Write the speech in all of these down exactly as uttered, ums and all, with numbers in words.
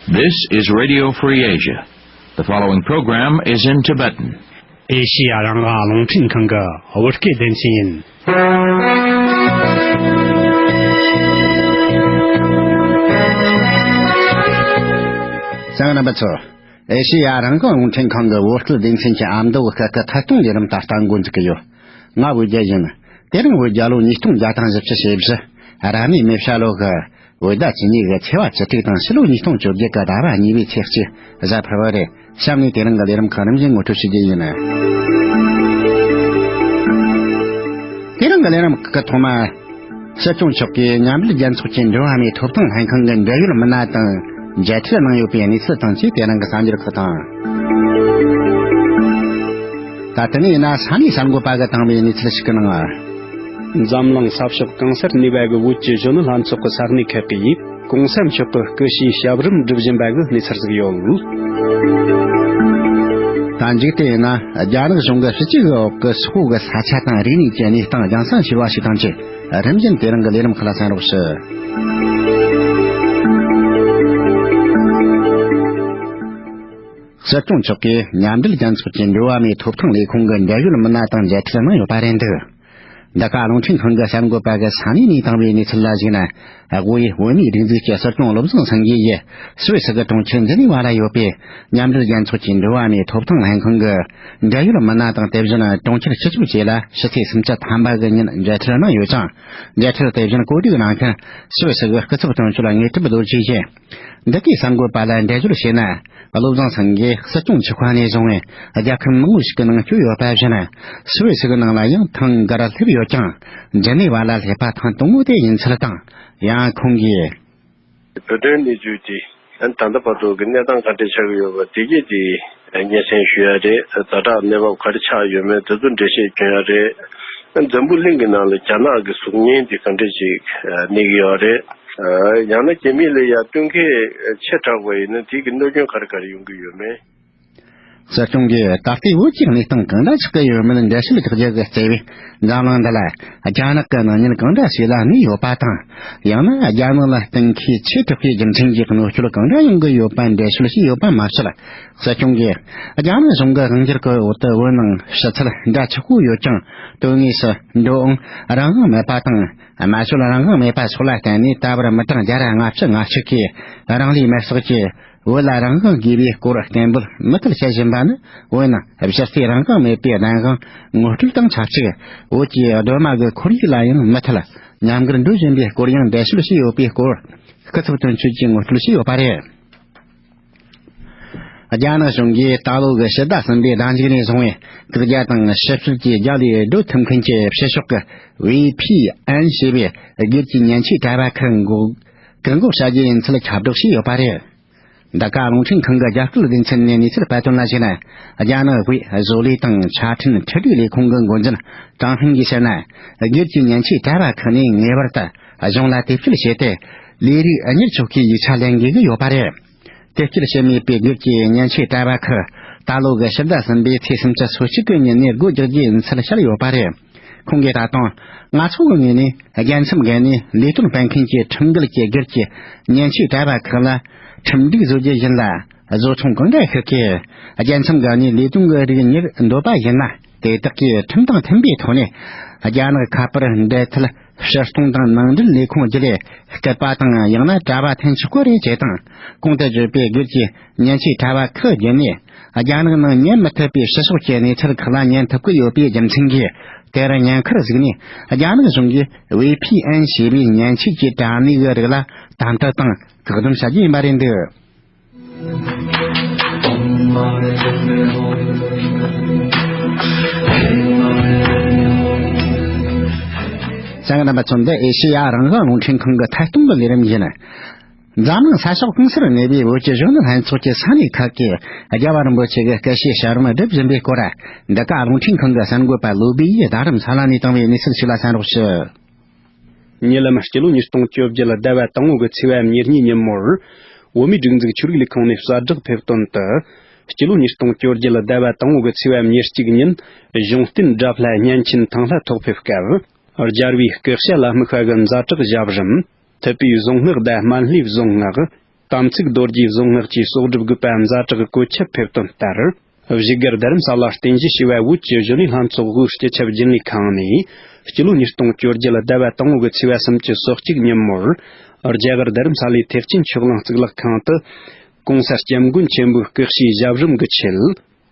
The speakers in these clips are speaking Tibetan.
This is Radio Free Asia. The following program is in Tibetan. ཨེ་ཤི་ཡ་རང་དབང་རླུང་འཕྲིན་ཁང་གི་བོད་སྐད་སྡེ་ཚན་ཡིན། གསན་མཁན་རྣམ་པ་ཚོ། ཨེ་ཤི་ཡ་རང་དབང་རླུང་འཕྲིན་ཁང་གི་བོད་སྐད་སྡེ་ཚན་གྱི་ཨ་མདོ་གི་སྐད་ཀྱི་ཐད་གཏོང་ལས་རིམ་ད་ལྟ་འགོ་འཛུགས་ཀྱི་ཡོད། ང་བོད་རྒྱལ་ཡིན། དེ་རིང་བོད་རྒྱལ་ལོ་ཉིས་སྟོང་བརྒྱ་དང་བཞི་བཅུ་ཞེ་བཞི། རབ་གནས་མེ་བྱ་ལོ་གི་བོད་ཟླ་བཅུ་གཉིས་ཀྱི་ཚེས་པ་བཅུ་དྲུག་དང་ཕྱི་ལོ་ཉིས་སྟོང་བཅོ་བརྒྱད་ཀྱི་ཟླ་བ་གཉིས་པའི་ཚེས་གཅིག་གཟའ་ཕུར་བུ་རེད། གཤམ་ནས་དེ་རིང་གི་ལས་རིམ་ཁག་རིམ་བཞིན་ངོ་སྤྲོད་ཞུ་རྒྱུ་ཡིན། དེ་རིང་གི་ལས་རིམ་ཁག་གི་ཐོག་མ། སྲིད་སྐྱོང་མཆོག་གིས་མཉམ་འབྲེལ་རྒྱལ་ཚོགས་ཀྱི་འབྲེལ་བ་མིའི་ཐོབ་ཐང་ལྷན་ཁང་གི་འབྲེལ་ཡོད་མི་སྣ་དང་མཇལ་འཕྲད་གནང་ཡོད་པའི་གནས་ཚུལ་དང་བཅས་དེ་རིང་གི་གསར་འགྱུར་ཁག་དང་། ད་ལྟ་ནས་ཡིན་ན་ས་གནས་གསར་འགོད་པ་གིས་བཏང་བའི་གནས་ཚུལ་ཞིག་གི་ནང་། འཛམ་གླིང་ས་ཕྱོགས་གང་སར་གནས་པ་གི་བོད་ཀྱི་གཞོན་ནུ་ལྷན་ཚོགས་ཀྱི་ས་གནས་ཁག་གིས་གོང་ས་མཆོག་གི་སྐུ་ཕྱྭའི་ཞབས་རིམ་སྒྲུབ་བཞིན་པ་གི་གནས་ཚུལ་ཟིག་ཡོད། ད་མཇུག་དེ་ཡིན་ན་རྒྱ་ནག་གཞུང་གི་སྲིད་ཇུས་ཀྱི་འོག་གི་སོག་པོ་གི་ས་ཆ་དང་རིག་གནས་ཀྱི་གནས་སྟངས་རྒྱང་སྲིང་བྱས་པ་ཞིག་དང་བཅས། རིམ་བཞིན་དེ་རིང་གི་ལས་རིམ་ཁག་ལ་གསན་རོགས་ཞུ། སྲིད་སྐྱོང་མཆོག་གིས་མཉམ་འབྲེལ་རྒྱལ་ཚོགས་ཀྱི་འགྲོ་བ་མིའི་ཐོབ་ཐང་ལས་ཁུངས་ཀྱི་འབྲེལ་ཡོད་མི་སྣ་དང་མཇལ་འཕྲད་གནང་ཡོད་པ་རེད་འདུག། འདི་ག་རླུང་འཕྲིན་ཁང་གི་གསར་འགོད་པ་གིས་ས་གནས་ནས་བཏང་བའི་གནས་ཚུལ་ལ་གཞིགས་ན། དབུས་བོད་མིའི་སྒྲིག་འཛུགས་ཀྱི་སྲིད་སྐྱོང་བློ་བཟང་སེང་གེ་ཡིས་སུད་སི་གི་གྲོང་ཁྱེར་ཇི་ནི་ཝ་ལ་ཡོད་པའི་མཉམ་འབྲེལ་རྒྱལ་ཚོགས་ཀྱི་འགྲོ་བ་མིའི་ཐོབ་ཐང་ལྷན་ཁང་གི་འབྲེལ་ཡོད་མི་སྣ་དང་། དེ་བཞིན་གྲོང་ཁྱེར་སྤྱི་ཁྱབ་བཅས་ལ་ཕྱི་ཚེས་སུམ་ཅུ་ཐམ་པ་གི་ཉིན་མཇལ་འཕྲད་གནང་ཡོད་ཅིང་། མཇལ་འཕྲད་དེ་བཞིན་གོ་སྒྲིག་གནང་མཁན་སུད་སི་གི་སྐུ་ཚབ་དོན་གཅོད་དངོས་གྲུབ་རྡོ་རྗེ་ཡིས། འདི་གའི་གསར་འགོད་པ་ལ་འགྲེལ་བརྗོད་བྱས་ན། བློ་བཟང་སེང་གེ་སྲིད་སྐྱོང་ཆགས་པ་ནས་བཟུང་བའི་རྒྱལ་ཁབ་མང་པོ་ཞིག་གི་ནང་བསྐྱོད་ཡོད་པ་བཞིན། སུད་སི་གི་ནང་ལ་ཡང་ཐེངས་འགར་སླེབས་ཡོད་ཀྱང་། ཇི་ནི་ཝ་ལ་སླེབས་པ་ཐེངས་དང་པོ་དེ་ཡིན་ཚུལ་དང་། ཡང་ཁོང་གིས། བོད་དོན་གནས་ཚུལ་དེ་ད་ལྟ་བར་དུ་གི་གནས་སྟངས་ག་འདྲ་ཆགས་ཀྱི་ཡོད་པ་དེ་གས་དེ་སྙན་སེང་ཞུ་ཡ་རེད། ཛ་དྲག་གནས་བབ་ག་རེ་ཆགས་ཡོད་མེད་དེ་ཚོ་འགྲེལ་བཤད་སྐྱོན་ཡ་རེད། འཛམ་བུ་གླིང་གི་ནང་ལ་རྒྱ་ནག་གི་གཟུགས་བརྙན་དེ་ག་འདྲ་ཞིག་གནས་ཀྱི་ཡོད་རེད། ཡང་ན་རྒྱ་མི་ལ་ཡ་བསྟུན་མཁས་ཆེ་དྲགས་པ་ཡིན་ན་དེ་གི་གནོད་སྐྱོན་ག་རེ་ག་རེ་ཡོང་གི་ཡོད་མེད། སྲིད་སྐྱོང་གིས་ད་ལྟའི་བོད་ཀྱི་གནས་སྟངས་གང་འདྲ་ཆགས་ཀྱི་ཡོད་མེད་འགྲེལ་བཤད་རྒྱག་རྒྱུ་གི་རྩ་བའི་འཛམ་གླིང་འདི་ལ་རྒྱ་ནག་གི་སྣང་བརྙན་གང་འདྲ་ཞིག་ལ་གནས་ཡོད་པ་དང་། ཡང་ན་རྒྱ་ནག་ལ་བསྟུན་མཁས་ཆེ་དྲགས་པའི་རྒྱུ་མཚན་གྱིས་གནོད་སྐྱོན་གང་འདྲ་ཡོང་གི་ཡོད་པ་འགྲེལ་བཤད་བྱས་ཡོད་པ་མ་ཟད། སྲིད་སྐྱོང་གིས་རྒྱ་ནག་གཞུང་གི་དབང་སྒྱུར་གྱི་འོག་ཏུ་བོད་ནང་ཕྱི་ཚུལ་འདྲ་ཆགས་ཀྱི་ཡོད་ཀྱང་། དོན་དངོས་སུ་འགྲོ་འོང་རང་དབང་མེད་པ་དང་། སྨྲ་བརྗོད་རང་དབང་མེད་པ་སོགས་ལ་བརྟེན་ནས་ད་བར་མི་གྲངས་བརྒྱ་དང་ལྔ་བཅུ་ང་གཅིག་གིས་རང་ལུས་མེར་སྲེག་བྱས། བོད་ལ་རང་དབང་དགོས་པའི་སྐོར་སྐད་འབོད་མུ་མཐུད་བྱེད་བཞིན་པ་ནི། བོད་ནང་གཞི་རྩའི་རང་དབང་མེད་པའི་བདེན་དཔང་ངོ་སྤྲོད་དང་ཆབས་ཅིག་བོད་ཀྱི་གདོད་མ་གི་ཁོར་ཡུག་ལ་ཡང་མུ་མཐུད་ཉམས་རྒུད་འགྲོ་བཞིན་པའི་སྐོར་ཡང་འགྲེལ་བཤད་བྱས་ཡོད་པའི་སྐོར། སྐུ་ཚབ་དོན་གཅོད་ཀྱིས་ངོ་སྤྲོད་བྱས་ཡོད་པ་རེད། རྒྱ་ནག་གཞུང་གིས་ད་ལོ་གི་ཕྱི་ཟླ་གསུམ་པའི་ཟླ་མཇུག་ནས་བཟུང་བའི་བཙུགས་རྒྱ་དང་ཕྱི་བཤོལ་གྱི་རྒྱ་ལས་སྒྲོལ་ཐུབ་མཁན་གྱི་ཕྱི་ཕྱོགས་ཀྱི་ཝེ་ཕི་ཨན་ཞེས་པའི་སྒེར་གྱི་མཉེན་ཆས་གྲྭ་པ་ཁག་འགོག་བཀག་འགོག་བྱ་རྒྱུ་ཡིན་ཚུལ་ཁྱབ་བསྒྲགས་བྱས་ཡོད་པ་རེད། འདི་ག་རླུང་འཕྲིན་ཁང་གི་རྒྱ་སྐད་སྡེ་ཚན་ནས་གནས་ཚུལ་སྤེལ་དོན་ལ་གཞིགས་ན། རྒྱ་ནག་དབུས་བཟོ་ལས་དང་ཆ་འཕྲིན་འཕྲུལ་སྒྲིག་ལས་ཁུངས་ཀྱི་འགོ་འཛིན་ཀྲང་ཧྲིན་གྱིས་བཤད་ན། སྒེར་གྱི་མཉེན་ཆས་གྲྭ་པ་ཁག་ནས་ངེས་པར་དུ་གཞུང་ལ་དེབ་སྐྱེལ་བྱས་ཏེ། ལས་རིགས་གཉེར་ཆོག་གི་ཡིག་ཆ་ལེན་དགོས་ཀྱི་ཡོད་པ་རེད། དེབ་སྐྱེལ་བྱས་མེད་པའི་སྒེར་གྱི་མཉེན་ཆས་གྲྭ་པ་ཁག་ད་ལོ་གི་ཕྱི་ཟླ་གསུམ་པའི་ཚེས་སུམ་ཅུ་སོ་གཅིག་གི་ཉིན་ནས་སྒོ་རྒྱག་རྒྱུ་ཡིན་ཚུལ་བཤད་ཡོད་པ་རེད། ཁོང་གིས་ད་དུང་ང་ཚོ་གི་ངོས་ནས་རྒྱལ་མཚམས་བརྒལ་ནས་ལས་དོན་སྤེལ་མཁན་གྱི་ཁྲིམས་འགལ་གྱི་སྒེར་གྱི་མཉེན་ཆས་གྲྭ་པ་ཁག་ལ་ཁྲིམས་སྒྲིག་བཟོ་རྒྱུ་ཡིན་ལ། བཟོ་ཚོང་གང་འདྲ་ཞིག་གིས་རྒྱལ་མཚམས་བརྒལ་ནས་ལས་དོན་གྱི་རིགས་གཉེར་འདོད་པ་ཡིན་ན། དེ་དག་གིས་ཁྲིམས་དང་མཐུན་པའི་ཐོག་ནས་རྒྱ་ནག་ཁ་པར་འབྲེལ་མཐུད་ཕྱིར་གཏོང་དང་ནང་འདྲེན་ལས་ཁུངས་བརྒྱུད་ལས་སྐུད་པ་དང་། ཡང་ན་གྲྭ་པ་འཐེན་ཆོག་གི་རེད་ཅེས་དང་། གོང་དུ་བརྗོད་པའི་སྒེར་གྱི་མཉེན་ཆས་གྲྭ་པ་ཁག་བརྒྱུད་ནས་རྒྱ་ནག་ནང་ཉན་མི་ཐུབ་པའི་ཕྱི་ཕྱོགས་ཀྱི་གནས་ཚུལ་ཁག་ལ་ཉན་ཐུབ་ཀྱི་ཡོད་པའི་རྒྱུ་མཚན་གྱིས། དེར་ཉེན་ཁར་གཟིགས་ནས་རྒྱ་ནག་གཞུང་གིས་ཝེ་ཕི་ཨན་ཞེས་པའི་མཉེན་ཆས་ཀྱི་དྲ་གནས་ཀྱི་རིགས་ལ་དམ་དྲག་དང་བཀག་སྡོམ་བྱ་རྒྱུ་ཡིན་པ་རེད་འདུག། གསན་མཁན་རྣམ་པ་ཚོ། འདི་ཨེ་ཤེ་ཡ་རང་དབང་རླུང་འཕྲིན་ཁང་གི་ཐད་གཏོང་གི་ལས་རིམ་ཡིན། འཛམ་གླིང་ས་ཕྱོགས་གང་སར་གནས་པའི་བོད་ཀྱི་གཞོན་ནུ་ལྷན་ཚོགས་ཀྱི་ས་གནས་ཁག་གིས་རྒྱལ་བ་རིན་པོ་ཆེ་གི་སྐུ་ཕྱྭའི་ཞབས་རིམ་སྒྲུབ་བཞིན་པའི་སྐོར། འདི་ག་རླུང་འཕྲིན་ཁང་གི་གསར་འགོད་པ་ལོ་བི་ཡིས་རྡ་རམ་ས་ལ་ནས་བཏང་བའི་གནས་ཚུལ་ཞིག་ལ་གསན་རོགས་ཞུ། ཉེ་ལམ་སྤྱི་ལོ་ཉིས་སྟོང་བཅོ་བརྒྱད་ཟླ་བ་དང་པོ་གི་ཚེས་པ་ཉེར་གཉིས་ཉིན་མོར། བོད་མིའི་སྒྲིག་འཛུགས་ཆོས་རིག་ལས་ཁུངས་ནས་གསལ་བསྒྲགས་ཕེབས་དོན་དུ། སྤྱི་ལོ་ཉིས་སྟོང་བཅོ་བརྒྱད་ཟླ་བ་དང་པོ་གི་ཚེས་པ་ཉེར་གཅིག་ཉིན། གཞུང་བསྟེན་དགྲ་ལྷ་གཉན་ཆེན་ཐང་ལྷ་ཐོག་ཕེབས་སྐབས། རྒྱལ་བའི་སྐུ་ཕྱྭ་ལ་དམིགས་པ་གི་ཛ་དྲག་ཞབས་རིམ། ཐུབ་པའི་གཟུངས་སྔགས་དང་སྨན་བླའི་གཟུངས་སྔགས། དམ་ཚིག་རྡོ་རྗེའི་གཟུངས་སྔགས་ཀྱི་གསོག་སྒྲུབ་དགོས་པ་ཛ་དྲག་གི་བཀོད་ཁྱབ་ཕེབས་དོན་ལྟར། བཞུགས་སྒར་རྡ་རམ་ས་ལ་རྟེན་གཞི་བྱས་པའི་བོད་ཀྱི་གཞོན་ནུའི་ལྷན་ཚོགས་དབུས་སྤྱི་ཁྱབ་རྒྱུན་ལས་ཁང་ནས་སྤྱི་ལོ་ཉིས་སྟོང་བཅོ་བརྒྱད་ཟླ་བ་དང་པོ་གི་ཚེས་པ་སུམ་ཅུ་སོ་གཅིག་ཉིན་མོར། རྒྱ་གར་རྡ་རམ་ས་ལའི་ཐེག་ཆེན་ཆོས་གླིང་གཙུག་ལག་ཁང་དུ། གོང་ས་སྐྱབས་མགོན་ཆེན་པོའི་སྐུ་ཕྱྭའི་ཞབས་རིམ་གྱི་ཆེད།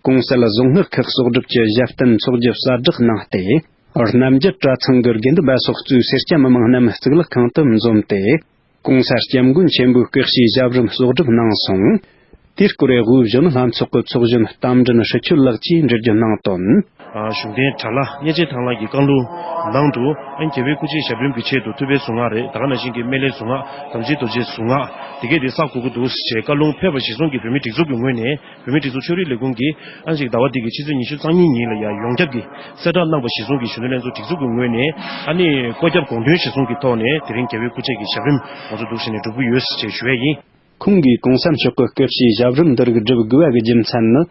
གོང་གསལ་གཟུངས་སྔགས་ཁག་གསོག་སྒྲུབ་ཀྱི་ཞབས་བརྟན་ཚོགས་ཀྱི་གསལ་བསྒྲགས་གནང་སྟེ། རྣམ་རྒྱལ་གྲྭ་ཚང་གི་དགེ་འདུན་པ་སོགས་གཙོས་སེར་སྐྱ་མི་མང་རྣམས་གཙུག་ལག་ཁང་དུ་འཛོམས་ཏེ། གོང་ས་སྐྱབས་མགོན་ཆེན་པོའི་སྐུ་ཕྱྭའི་ཞབས་རིམ་གསོག་སྒྲུབ་གནང་སོང་། དེའི་སྐོར་དབུས་གཞོན་ནུ་ལྷན་ཚོགས་ཀྱི་ཚོགས་གཞོན་རྟ་མགྲིན་ཧྲི་ཆོས་ལགས་ཀྱིས་འགྲེལ་བརྗོད་གནང་དོན། གཞུང་བསྟེན་གྲྭ་ལྷ་གཉན་ཆེན་ཐང་ལྷ་གི་བཀའ་ལུང་ནང་དུ། ཨ་ནི་རྒྱལ་བའི་སྐུ་ཕྱྭའི་ཞབས་རིམ་གྱི་ཆེད་དུ་ཐུབ་པའི་གཟུངས་སྔགས་རེད། ད་ག་ནང་བཞིན་གྱི་སྨན་བླའི་གཟུངས་སྔགས། དམ་ཅན་རྡོ་རྗེའི་གཟུངས་སྔགས། དེ་གས་དེ་བསགས་དགོས་ཀྱི་འདུག་ཅེས་བཀའ་ལུང་ཕེབས་པ་གཞིར་བཟུང་གིས་བོད་མིའི་སྒྲིག་འཛུགས་ཀྱི་ངོས་ནས། བོད་མིའི་སྒྲིག་འཛུགས་ཆོས་རིག་ལས་ཁུངས་ཀྱིས་ཨ་ཅིག་ཟླ་བ་འདི་གི་ཕྱི་ཚེས་ཉི་ཤུ་རྩ་གཉིས་ཉིན་ལ་ཡང་ཡོངས་ཁྱབ་ཀྱི་གསལ་བསྒྲགས་གནང་བ་གཞིར་བཟུང་གིས་གཞོན་ནུ་ལྷན་ཚོགས་སྒྲིག་འཛུགས་ཀྱི་ངོས་ནས་ཨ་ནི་བཀོད་ཁྱབ་དགོངས་དོན་གཞིར་བཟུང་གི་ཐོག་ནས་དེ་རིང་རྒྱལ་བའི་སྐུ་ཕྱྭ་གི་ཞབས་རིམ་ང་ཚོ་འདུག་བྱས་ནས་སྒྲུབ་ཀྱི་ཡོད་ཅེས་ཞུ་ཡས་ཡིན། ཁོང་གིས་གོང་ས་མཆོག་གི་སྐུ་ཕྱྭའི་ཞབས་རིམ་འདི་རིགས་སྒྲུབ་དགོས་པ་གི་རྒྱུ་མཚན་ནི།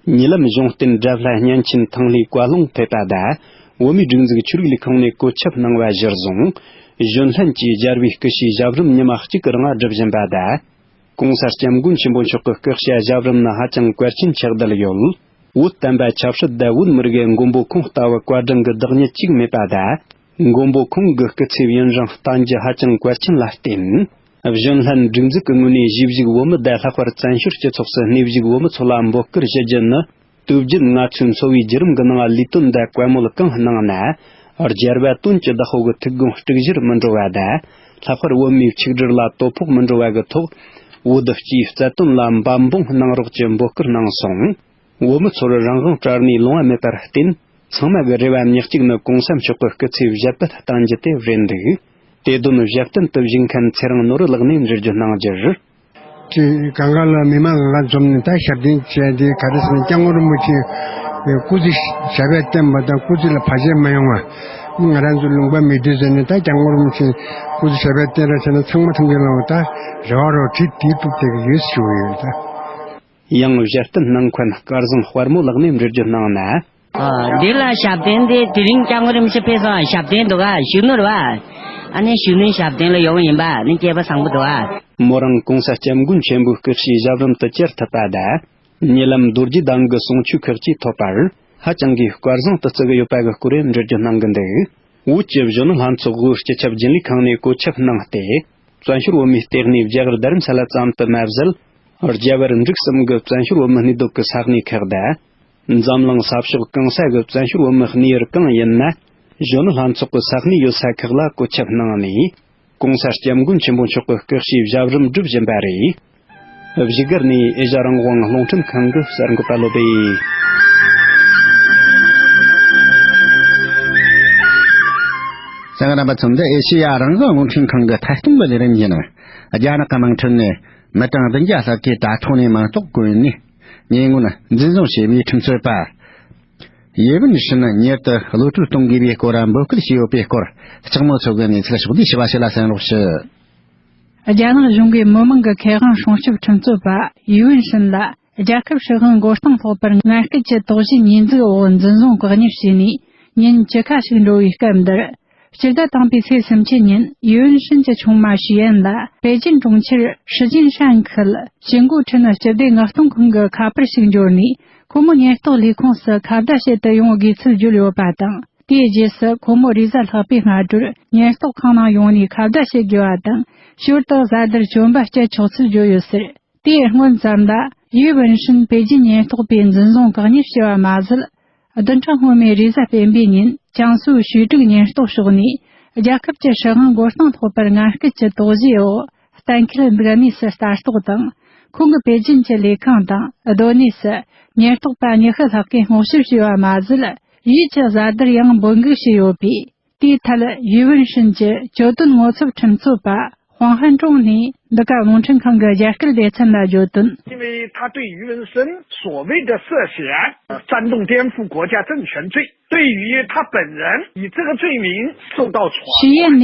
ཉེ་ལམ་གཞུང་བསྟེན་དགྲ་ལྷ་གཉན་ཆེན་ཐང་ལྷའི་བཀའ་ལུང་ཕེབས་པ་དང་། བོད་མིའི་སྒྲིག་འཛུགས་ཆོས་རིག་ལས་ཁུངས་ནས་བཀོད་ཁྱབ་གནང་བ་གཞིར་བཟུང་། གཞོན་ལྷན་གྱིས་རྒྱལ་བའི་སྐུ་ཕྱྭའི་ཞབས་རིམ་ཉི་མ་གཅིག་གི་རིང་སྒྲུབ་བཞིན་པ་དང་། གོང་ས་སྐྱབས་མགོན་ཆེན་པོ་མཆོག་གི་སྐུ་ཕྱྭ་ཞབས་རིམ་ནི་ཧ་ཅང་གལ་ཆེན་ཆགས་བསྡད་ཡོད། བོད་བསྟན་པ་ཆབ་སྲིད་དང་བོད་མི་རིགས་མགོན་པོ་ཁོང་ལྟ་བུ་བཀའ་དྲིན་གྱི་བདག་ཉིད་ཅིག་མེད་པ་དང་། མགོན་པོ་ཁོང་གི་སྐུ་ཚེ་ཡུན་རིང་བརྟན་རྒྱུ་ཧ་ཅང་གལ་ཆེན་ལ་བརྟེན། གཞོན་ལྷན་སྒྲིག་འཛུགས་ཀྱི་ངོས་ནས་གཞིས་བཞུགས་བོད་མི་དང་ལྷག་པར་བཙན་བྱོལ་སྤྱི་ཚོགས་སུ་གནས་བཞུགས་བོད་མི་ཚོ་ལ་འབོད་སྐུལ་ཞུ་རྒྱུ་ནི། དུས་རྒྱུན་ང་ཚོས་འཚོ་བའི་བརྒྱུད་རིམ་གྱི་ནང་ལས་དོན་དང་བཀའ་མོལ་གང་གནང་ན། རྒྱལ་བ་དོན་གྱི་བདག་པོ་གི་ཐུགས་དགོངས་དཀྲུག་གཞིར་མི་འགྲོ་བ་དང་། ལྷག་པར་བོད་མིའི་ཆིག་སྒྲིལ་ལ་དོ་ཕོག་མི་འགྲོ་བ་གི་ཐོག་བོད་སྤྱིའི་རྩ་དོན་ལ་འབད་འབུངས་གནང་རོགས་ཀྱི་འབོད་སྐུལ་གནང་སོང་། བོད་མི་ཚོར་རང་དབང་བྲལ་ནས་ལོང་བ་མེད་པར་བརྟེན། ཚང་མ་གི་རེ་བ་ཉག་གཅིག་ནི་གོང་ས་མཆོག་གི་སྐུ་ཚེ་ཞབས་པད་བརྟན་རྒྱུ་དེ་རེད་འདུག་དེ་དོན་ཞབས་བརྟན་དུ་བཞུགས་མཁན་ཚེ་རིང་ནོར་བུ་ལགས་ནས་འགྲེལ་བརྗོད་གནང་རྒྱུར། དེ་གང་ག་ལ་མི་མང་གང་ག་འཛོམས་ནས་ད་ཞབས་བརྟན་བྱས་ཏེ། ག་རེ་ཟེར་ན་སྐྱབས་མགོན་རིན་པོ་ཆེ་སྐུ་ཚེ་ཞབས་པད་བརྟན་པ་དང་སྐུ་ཚེ་ལ་བར་ཆད་མ་ཡོང་བ། ང་རང་ཚོ་ལུང་པ་མི་སྡེ་ཟེར་ནས་ད་སྐྱབས་མགོན་རིན་པོ་ཆེ་སྐུ་ཚེ་ཞབས་པད་བརྟན་ར་བྱས་ན་ཚང་མ་ཐུགས་འགན་ལ་འོ་ད་རེ་བ་རོ་ཁྲིད་དེ་ཐུབ་བསྡད་ཀྱི་ཡོད་ཞུ་གི་ཡོད་ད། ཡང་ཞབས་བརྟན་གནང་མཁན་སྐལ་བཟང་དཔལ་མོ་ལགས་ནས་འགྲེལ་བརྗོད་གནང་ན། ཨ། འདི་ལ་ཞབས་བརྟན་དེ་དེ་རིང་སྐྱབས་མགོན་རིན་པོ་ཆེ་ཕེབས་སོང་། ཞབས་བརྟན་འདུག་ག་གཞོན་ནུ་རེད་བ། ཨ་ནི་གཞོན་ནུའི་ཞབས་བརྟན་ལ་ཡོང་བ་ཡིན་པ་ནི་སྐལ་པ་བཟང་པོ་འདུག་ག་མོ་རང་གོང་ས་སྐྱབས་མགོན་ཆེན་པོའི་སྐུ་ཕྱྭའི་ཞབས་རིམ་དུ་བཅར་ཐུབ་པ་དང་། ཉེ་ལམ་རྡོ་རྗེ་གདན་གྱི་གསུང་ཆོས་ཁག་ཅིག་ཐོབ་པར་ཧ་ཅང་གི་སྐལ་བཟང་དུ་བརྩི་གི་ཡོད་པ་གི་སྐོར་འགྲེལ་བརྗོད་གནང་གི་འདུག་བོད་ཀྱི་གཞོན་ནུ་ལྷན་ཚོགས་དབུས་སྤྱི་ཁྱབ་རྒྱུན་ལས་ཁང་ནས་བཀོད་ཁྱབ་གནང་སྟེ། བཙན་བྱོལ་བོད་མིའི་ལྟེ་གནས་རྒྱ་གར་རྡ་རམ་ས་ལ་ཙམ་དུ་མ་ཟད། རྒྱ་བལ་འབྲུག་གསུམ་གྱི་བཙན་བྱོལ་བོད་མི་གནས་སྡོད་ཀྱི་ས་གནས་ཁག་དང་། འཛམ་གླིང་ས་ཕྱོགས་གང་ས་གི་བཙན་བྱོལ་བོད་མི་གནས་ཡུལ་གང་ཡིན་ན། གཞོན་ནུ་ལྷན་ཚོགས་ཀྱི་ས་གནས་ཡོད་ས་ཁག་ལ་བཀོད་ཁྱབ་གནང་ནས། གོང་ས་སྐྱབས་མགོན་ཆེན་པོ་མཆོག་གི་སྐུ་ཕྱྭའི་ཞབས་རིམ་སྒྲུབ་བཞིན་པ་རེད། བཞུགས་སྒར་ནས་ཨེ་ཤ་རང་དབང་རླུང་འཕྲིན་ཁང་གི་གསར་འགོད་པ་བློ་བྷེ། གསན་མཁན་རྣམ་པ་ཚོ། འདི་ཨེ་ཤེ་ཡ་རང་དབང་རླུང་འཕྲིན་ཁང་གི་ཐད་གཏོང་གི་ལས་རིམ་ཡིན། རྒྱ་ནག་གི་དམངས་ཁྲོད་ནས་མི་གྲངས་བདུན་བརྒྱ་ལྷག་གིས་དྲ་ཐོག་ནས་མིང་རྟགས་བཀོད་ནས་ཉེས་ངོར་འཛིན་བཟུང་བྱས་པའི་ཁྲིམས་རྩོད་པ་ཡེ་ཝུན་ཧྲིན་ཉེར་དུ་གློད་གྲོལ་གཏོང་དགོས་པའི་སྐོར་འབོད་སྐུལ་བྱས་ཡོད་པའི་སྐོར། ལྕགས་མོ་མཚོ་གིས་གནས་ཚུལ་ཕྱོགས་བསྡུས་ཞུས་པ་ཞིག་ལ་གསན་རོགས་ཞུ། རྒྱ་ནག་གཞུང་གིས་མི་མང་གི་ཁེ་དབང་སྲུང་སྐྱོབ་ཁྲིམས་རྩོད་པ་ཡེ་ཝུན་ཧྲིན་ལ་རྒྱལ་ཁབ་སྲིད་དབང་མགོ་རྟིང་སློག་པར་ངན་སྐུལ་གྱི་དོགས་གཞིའི་ཉེས་འཛུགས་འོག་འཛིན་བཟུང་བཀག་ཉར་བྱས་ནས་ཉིན་བཅུ་ཁ་ཞིག་འགྲོ་བའི་སྐབས་འདིར། སྤྱི་ཟླ་དང་པོའི་ཚེས་སུམ་ཅུ་ཉིན་ཡེ་ཝུན་ཧྲིན་གྱི་ཆུང་མ་ཞི་ཡན་ལ་པེ་ཅིན་གྲོང་ཁྱེར་ཧྲི་ཅིན་ཧྲན་ཁུལ་ཅིན་གུའུ་ཁྲིན་སྤྱི་བདེ་མངགས་གཏོང་ཁང་གི་ཁ་པར་ཞིག་འབྱོར་ནས། ཁོ་མོ་ཉེན་རྟོག་ལས་ཁུངས་སུ་ཁ་བརྡ་བྱེད་དུ་ཡོང་དགོས་ཚུལ་བརྗོད་ཡོད་པ་དང་། དེའི་རྗེས་སུ་ཁོ་མོ་རེས་གཟའ་ལྷག་པའི་སྔ་དྲོར་ཉེན་རྟོག་ཁང་ནང་ཡོང་ནས་ཁ་བརྡ་བྱེད་དགོས་པ་དང་། ཞོར་དུ་གཟའ་དར་གྱོན་པ་སྤྱད་ཆོག་ཚུལ་བརྗོད་ཡོད་ཟེར། དེའི་སྔོན་ཙམ་ལ་ཡེ་ཝུན་ཧྲིན་པེ་ཅིན་ཉེན་རྟོག་པས་འཛིན་བཟུང་བཀག་ཉར་བྱས་པ་མ་ཟད། བདུན་ཕྲག་སྔོན་མའི་རེས་གཟའ་སྤེན་པའི་ཉིན་ཅང་སུའུ་ཞུས་ཀྲིག་ཉེན་རྟོག་ཕྱོགས་ནས་རྒྱལ་ཁབ་ཀྱི་སྲིད་དབང་མགོ་རྟིང་སློག་པར་ངན་སྐུལ་གྱི་དོགས་གཞིའི་འོག་གཏན་འཁེལ་འདུག་གནས་སུ་ལྟ་རྟོག་དང་། ཁོང་གི་པེ་ཅིན་གྱི་ལས་ཁང་དང་སྡོད་གནས་སུ་ཉེན་རྟོག་པ་ཉི་ཤུ་ལྷག་གིས་སྔོག་བཤེར་བྱས་པ་མ་ཟད། ཡུལ་གྱི་གཟའ་དར་ཡང་འབོད་འགུག་བྱས་ཡོད་པས། དེའི་ཐད་ཡུས་ཝུན་ཧྲིན་གྱི་གྱོད་དོན་ངོ་ཚབ་ཁྲིམས་རྩོད་པ་ཧུང་ཧན་ཀྲུང་ནས་འདི་ག་རླུང་འཕྲིན་ཁང་གི་རྒྱ་སྐད་སྡེ་ཚན་ལ་བརྗོད་དོན། 因为他对于文森所谓的涉嫌煽动颠覆国家政权罪，对于他本人以这个罪名受到处 ཞུ་ཡས་ནས་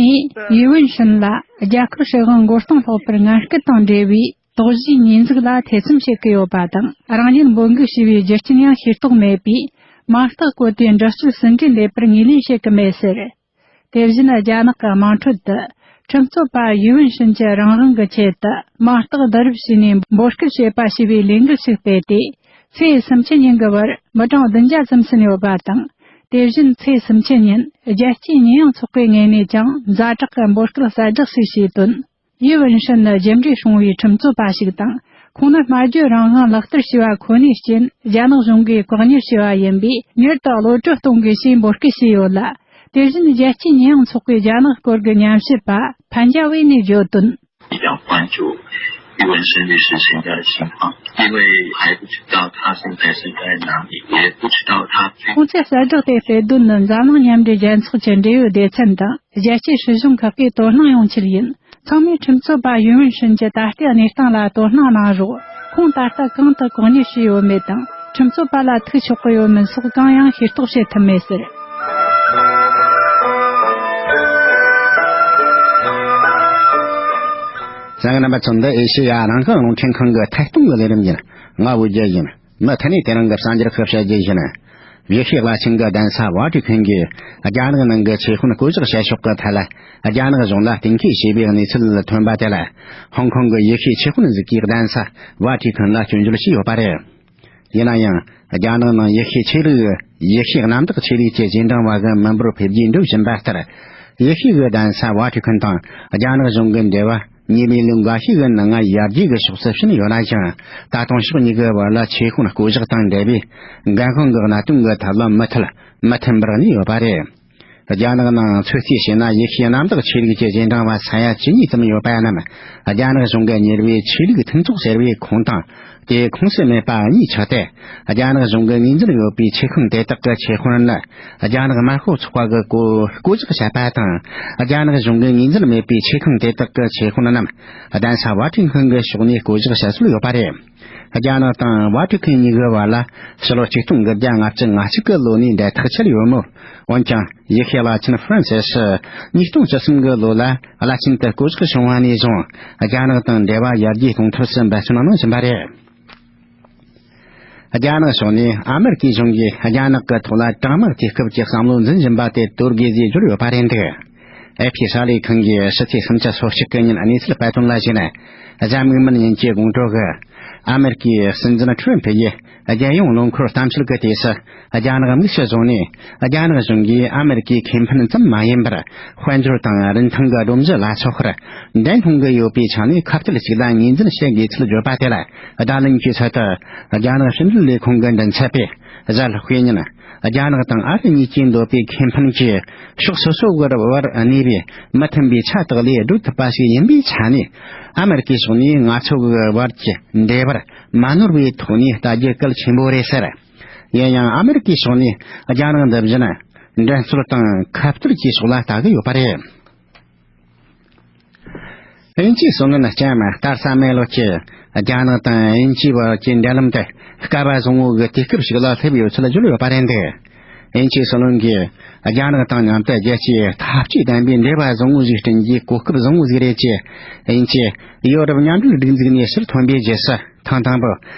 ཡུས་ཝུན་ཧྲིན་ལ་རྒྱལ་ཁབ་སྲིད་དབང་མགོ་རྟིང་སློག་པར་ངན་སྐུལ་དང་འབྲེལ་བའི་དོགས་གཞིའི་ཉེས་འཛུགས་ལ་ཐེ་ཚོམ་བྱེད་ཀྱི་ཡོད་པ་དང་། རང་ཉིད་འབོད་འགུག་བྱས་པའི་རྒྱུ་རྐྱེན་ཡང་ཤེས་རྟོགས་མེད་པས། མིང་རྟགས་བཀོད་དེ་འདྲི་གཅོད་ཟིན་བྲིས་འདེབས་པར་ངོས་ལེན་བྱེད་ཀྱི་མེད་ཟེར། དེ་བཞིན་རྒྱ་ནག་གི་དམངས་ཁྲོད་དུ་ ཁྲིམས་རྩོད་པ་ཡུས་ཝུན་ཧྲིན་གྱིས་རང་དབང་གི་ཆེད་དུ་མ་རྟགས་བསྡུ་རུབ་བྱས་ནས་འབོད་སྐུལ་བྱེད་པ་ཞེས་པའི་ལས་འགུལ་ཞིག་སྤེལ་ཏེ། ཚེས་སུམ་ཅུ་ཉིན་གྱི་བར་མི་གྲངས་བདུན་བརྒྱ་ཙམ་ཟིན་ཡོད་པ་དང་། དེ་བཞིན་ཚེས་སུམ་ཅུ་ཉིན་རྒྱལ་སྤྱིའི་ཉེས་ཡངས་ཚོགས་པའི་ངོས་ནས་ཀྱང་ཛ་དྲག་གི་འབོད་སྐུལ་གསལ་བསྒྲགས་ཤིག་བྱས་དོན། ཡུས་ཝུན་ཧྲིན་ནི་རྒྱུ་འབྲས་སྲུང་བའི་ཁྲིམས་རྩོད་པ་ཞིག་དང་། ཁོང་ནི་སྨྲ་བརྗོད་རང་དབང་ལག་བསྟར་བྱས་པ་ཁོ་ནའི་རྐྱེན། རྒྱ་ནག་གཞུང་གིས་བཀག་ཉར་བྱས་པ་ཡིན་པས། མྱུར་དུ་གློད་གྲོལ་གཏོང་དགོས་ཞེས་འབོད་སྐུལ་བྱས་ཡོད་ལ། དེ་བཞིན་རྒྱལ་སྤྱིའི་ཉེས་ཡངས་ཚོགས་པའི་རྒྱ་ནག་སྐོར་གྱི་ཉམས་ཞིབ་པ་ཕན་ཅ་ཝེ་ནས་བརྗོད་དོན། 比较关注 ཡུས་ཝུན་ཧྲིན律师现在的情况，因为还不知道他现在是在哪里，也不知道他最 ཁོང་ཚོས་གསལ་བསྒྲགས་དེ་སྤེལ་དོན་ནི། འཛམ་གླིང་མཉམ་འབྲེལ་རྒྱལ་ཚོགས་ཀྱི་འབྲེལ་ཡོད་སྡེ་ཚན་དང་རྒྱལ་སྤྱིའི་སྲིད་གཞུང་ཁག་གིས་དོ་སྣང་ཡོང་ཆེད་ཡིན། ཚང་མས་ཁྲིམས་རྩོད་པ་ཡུས་ཝུན་ཧྲིན་གྱི་ད་ལྟའི་གནས་སྟངས་ལ་དོ་སྣང་གནང་རོགས། ཁོང་ད་ལྟ་གང་དུ་བཀག་ཉར་བྱས་ཡོད་མེད་དང་། ཁྲིམས་རྩོད་པ་ལ་ཐུག་ཆོག་གི་ཡོད་མིན་སོགས་གང་ཡང་ཤེས་རྟོགས་བྱེད་ཐུབ་མེད་ཟེར། གསན་མཁན་རྣམ་པ་ཚོ། འདི་ཨེ་ཤེ་ཡ་རང་དབང་རླུང་འཕྲིན་ཁང་གི་ཐད་གཏོང་གི་ལས་རིམ་ཡིན། ང་བོད་རྒྱལ་ཡིན། མུ་མཐུད་ནས་དེ་རིང་གི་གསར་འགྱུར་ཁག་བཤད་རྒྱུ་ཡིན། ཡེ་ཤུའི་བླ་ཆེན་གྱི་གདན་ས་ཝ་ཊི་ཁན་གྱིས་རྒྱ་ནག་ནང་གི་ཆོས་དཔོན་བསྐོ་གཞག་བྱ་ཕྱོགས་ཀྱི་ཐད་ལ། རྒྱ་ནག་གཞུང་ལ་གཏན་འཁེལ་བྱས་པའི་གནས་ཚུལ་ཐོན་པ་དེ་ལ། ཧོང་ཀོང་གི་ཡེ་ཤུའི་ཆོས་དཔོན་ཟིག་གིས་གདན་ས་ཝ་ཊི་ཁན་ལ་སྐྱོན་བརྗོད་བྱས་ཡོད་པ་རེད། ཡིན་ན་ཡང་། རྒྱ་ནག་ནང་ཡེ་ཤུའི་ཆོས་ལུགས། ཡེ་ཤུའི་གནམ་བདག་ཆོས་ལུགས་ཀྱི་རྗེས་འབྲང་བ་གི་མི་འབོར་འཕེལ་རྒྱས་འགྲོ་བཞིན་པ་ལྟར། ཡེ་ཤུ་གི་གདན་ས་ཝ་ཊི་ཁན་དང་རྒྱ་ནག་གཞུང་གི་འབྲེལ་བ་ཉིས་མི་ལོ་འགའ་ཤས་ཀྱི་ནང་ང་ཡར་རྒྱས་ཀྱི་ཕྱོགས་སུ་ཕྱིན་ཡོད་ན་ཡང་། ད་དུང་ཕྱོགས་གཉིས་ཀྱི་བར་ལ་ཆོས་དཔོན་བསྐོ་གཞག་དང་འབྲེལ་བའི་འགན་དབང་གི་གནད་དོན་གྱི་ཐད་ལ་མུ་མཐུད་མི་མཐུན་པར་གནས་ཡོད་པ་རེད། རྒྱ་ནག་ནང་ཚོད་རྩིས་བྱས་ན། ཡེ་ཤུའི་གནམ་བདག་ཆོས་ལུགས་ཀྱི་རྗེས་འབྲང་བ་ས་ཡ་བཅུ་གཉིས་ཙམ་ཡོད་པ་རྣམས། རྒྱ་ནག་གཞུང་གིས་གཉེར་བའི་ཆོས་ལུགས་མཐུན་ཚོགས་ཟེར་བའི་ཁོངས་དང་། དེའི་ཁོངས་སུ་མེད་པ་གཉིས་ཆགས་ཏེ། རྒྱ་ནག་གཞུང་གི་ངོས་འཛིན་ཡོད་པའི་ཆོས་ཁང་དེ་དག་གི་ཆོས་དཔོན་ནི། རྒྱ་ནག་དམར་ཤོག་ཚོགས་པ་གི་བསྐོ་བསྐོ་གཞག་བྱས་པ་དང་། རྒྱ་ནག་གཞུང་གི་ངོས་འཛིན་མེད་པའི་ཆོས་ཁང་དེ་དག་གི་ཆོས་དཔོན་རྣམས། གདན་ས་ཝ་ཊི་ཁན་གྱི་ཕྱོགས་ནས་བསྐོ་གཞག་བྱ་སྲོལ་ཡོད་པ་རེད། རྒྱ་ནག་དང་ཝ་ཊི་ཁན་གཉིས་ཀྱི་བར་ལ་ཕྱི་ལོ་ཆིག་སྟོང་དགུ་བརྒྱ་ལྔ་བཅུ་ང་གཅིག་གི་ལོ་ནས་འབྲེལ་ཐག་ཆད་ཡོད་མོད། འོན་ཀྱང་། ཡེ་ཤུའི་བླ་ཆེན་ཧྥ་རན་སི་སི་ཉིས་སྟོང་བཅུ་གསུམ་གྱི་ལོ་ལ་བླ་ཆེན་དུ་བསྐོ་གཞག་བྱུང་བ་ནས་བཟུང་། རྒྱ་ནག་དང་འབྲེལ་བ་ཡར་རྒྱས་གཏོང་ཐབས་སུ་འབད་བརྩོན་གནང་བཞིན་པ་རེད། རྒྱ་ནག་ཕྱོགས་ནས་ཨ་མེ་རི་ཀའི་གཞུང་གིས་རྒྱ་ནག་གི་ཐོག་ལ་དྲག་དམག་གཏོང་སྐབས་ཀྱི་བསམ་བློ་འཛིན་བཞིན་པ་དེ་དོར་དགོས་ཟེར་བརྗོད་ཡོད་པ་རེད་འདུག་ཨེ་ཕི་གསར་ལས་ཁང་གིས་ཕྱི་ཚེས་སུམ་ཅུ་སོ་གཅིག་གི་ཉིན་གནས་ཚུལ་སྤེལ་དོན་ལ་གཞིགས་ན། གཟའ་མིག་དམར་ཉིན་གྱི་དགོང་དྲོ་གི་ཨ་མེ་རི་ཀའི་སྲིད་འཛིན་ཁྲི་རམ་ཕི་ཡིས་རྒྱལ་ཡོངས་ལོ་འཁོར་གཏམ་བཤད་ཀྱི་དུས་སུ། རྒྱ་ནག་དམིགས་སུ་བཟུང་ནས། རྒྱ་ནག་གཞུང་གིས་ཨ་མེ་རི་ཀའི་ཁེ་ཕན་ཙམ་མ་ཡིན་པར། དཔལ་འབྱོར་དང་རིན་ཐང་གི་སྒྲོམ་གཞི་ལ་སོགས་པར་འགྲན་སློང་གི་ཡོད་པའི་ཆ་ནས་ཁ་གཏད་ཅིག་ལ་ངོས་འཛིན་བྱེད་དགོས་ཚུལ་བརྗོད་པ་དེ་ལ་བརྡ་ལན་གྱི་ཚུལ་དུ། རྒྱ་ནག་ཕྱི་འབྲེལ་ལས་ཁུངས་ཀྱི་མགྲིན་ཚབ་པས་གཟའ་ལྷག་པའི་ཉིན། རྒྱ་ནག་དང་ཨ་རི་གཉིས་ཀྱིས་འདོད་པའི་ཁེ་ཕན་གྱི་ཕྱོགས་སོ་སོ་བར་བར་གནས་པའི་མི་མཐུན་པའི་ཆ་དག་ལས་སྒྲོལ་ཐུབ་པ་ཞིག་ཡིན་པའི་ཆ་ནས། ཨ་མེ་རི་ཀའི་ཕྱོགས་ནས་ང་ཚོ་གི་བར་གྱི་འབྲེལ་བར་མ་ནོར་བའི་ཐོག་ནས་ལྟ་རྒྱུ་གལ་ཆེན་པོ་རེད་ཟེར། ཡིན་ཡང་ཨ་མེ་རི་ཀའི་ཕྱོགས་ནས་རྒྱ་ནག་འདི་བཞིན་འགྲན་རྩོད་དང་ཁ་གཏད་ཀྱི་ཕྱོགས་ལ་ལྟ་གི་ཡོད་པ་རེད། དབྱིན་ཇིའི་སྲིད་བློན་ལྕམ་སྟར་ས་མེ་ལགས་ཀྱིས་རྒྱ་ནག་དང་དབྱིན་ཇིའི་བར་གྱི་འབྲེལ་ལམ་དེ་སྐལ་བ་བཟང་བོ་གི་དུས་སྐབས་ཤིག་ལ་སླེབས་ཡོད་ཚུལ་བརྗོད་ཡོད་པ་རེད་འདུག་དབྱིན་ཇིའི་སྲིད་བློན་གྱིས་རྒྱ་ནག་དང་མཉམ་དུ་རྒྱལ་སྤྱིའི་འཐབ་ཇུས་ལྡན་པའི་འབྲེལ་བ་བཟང་བོ་ཞིག་བསྐྲུན་རྒྱུའི་གོ་སྐབས་བཟང་བོ་ཞིག་རེད་ཅེས། དབྱིན་ཇི་ཡོ་རོབ་མཉམ་འབྲེལ་སྒྲིག་འཛུགས་ནས་ཕྱིར་ཐོན་པའི་རྗེས་སུ། ཐེངས་དང་པོ་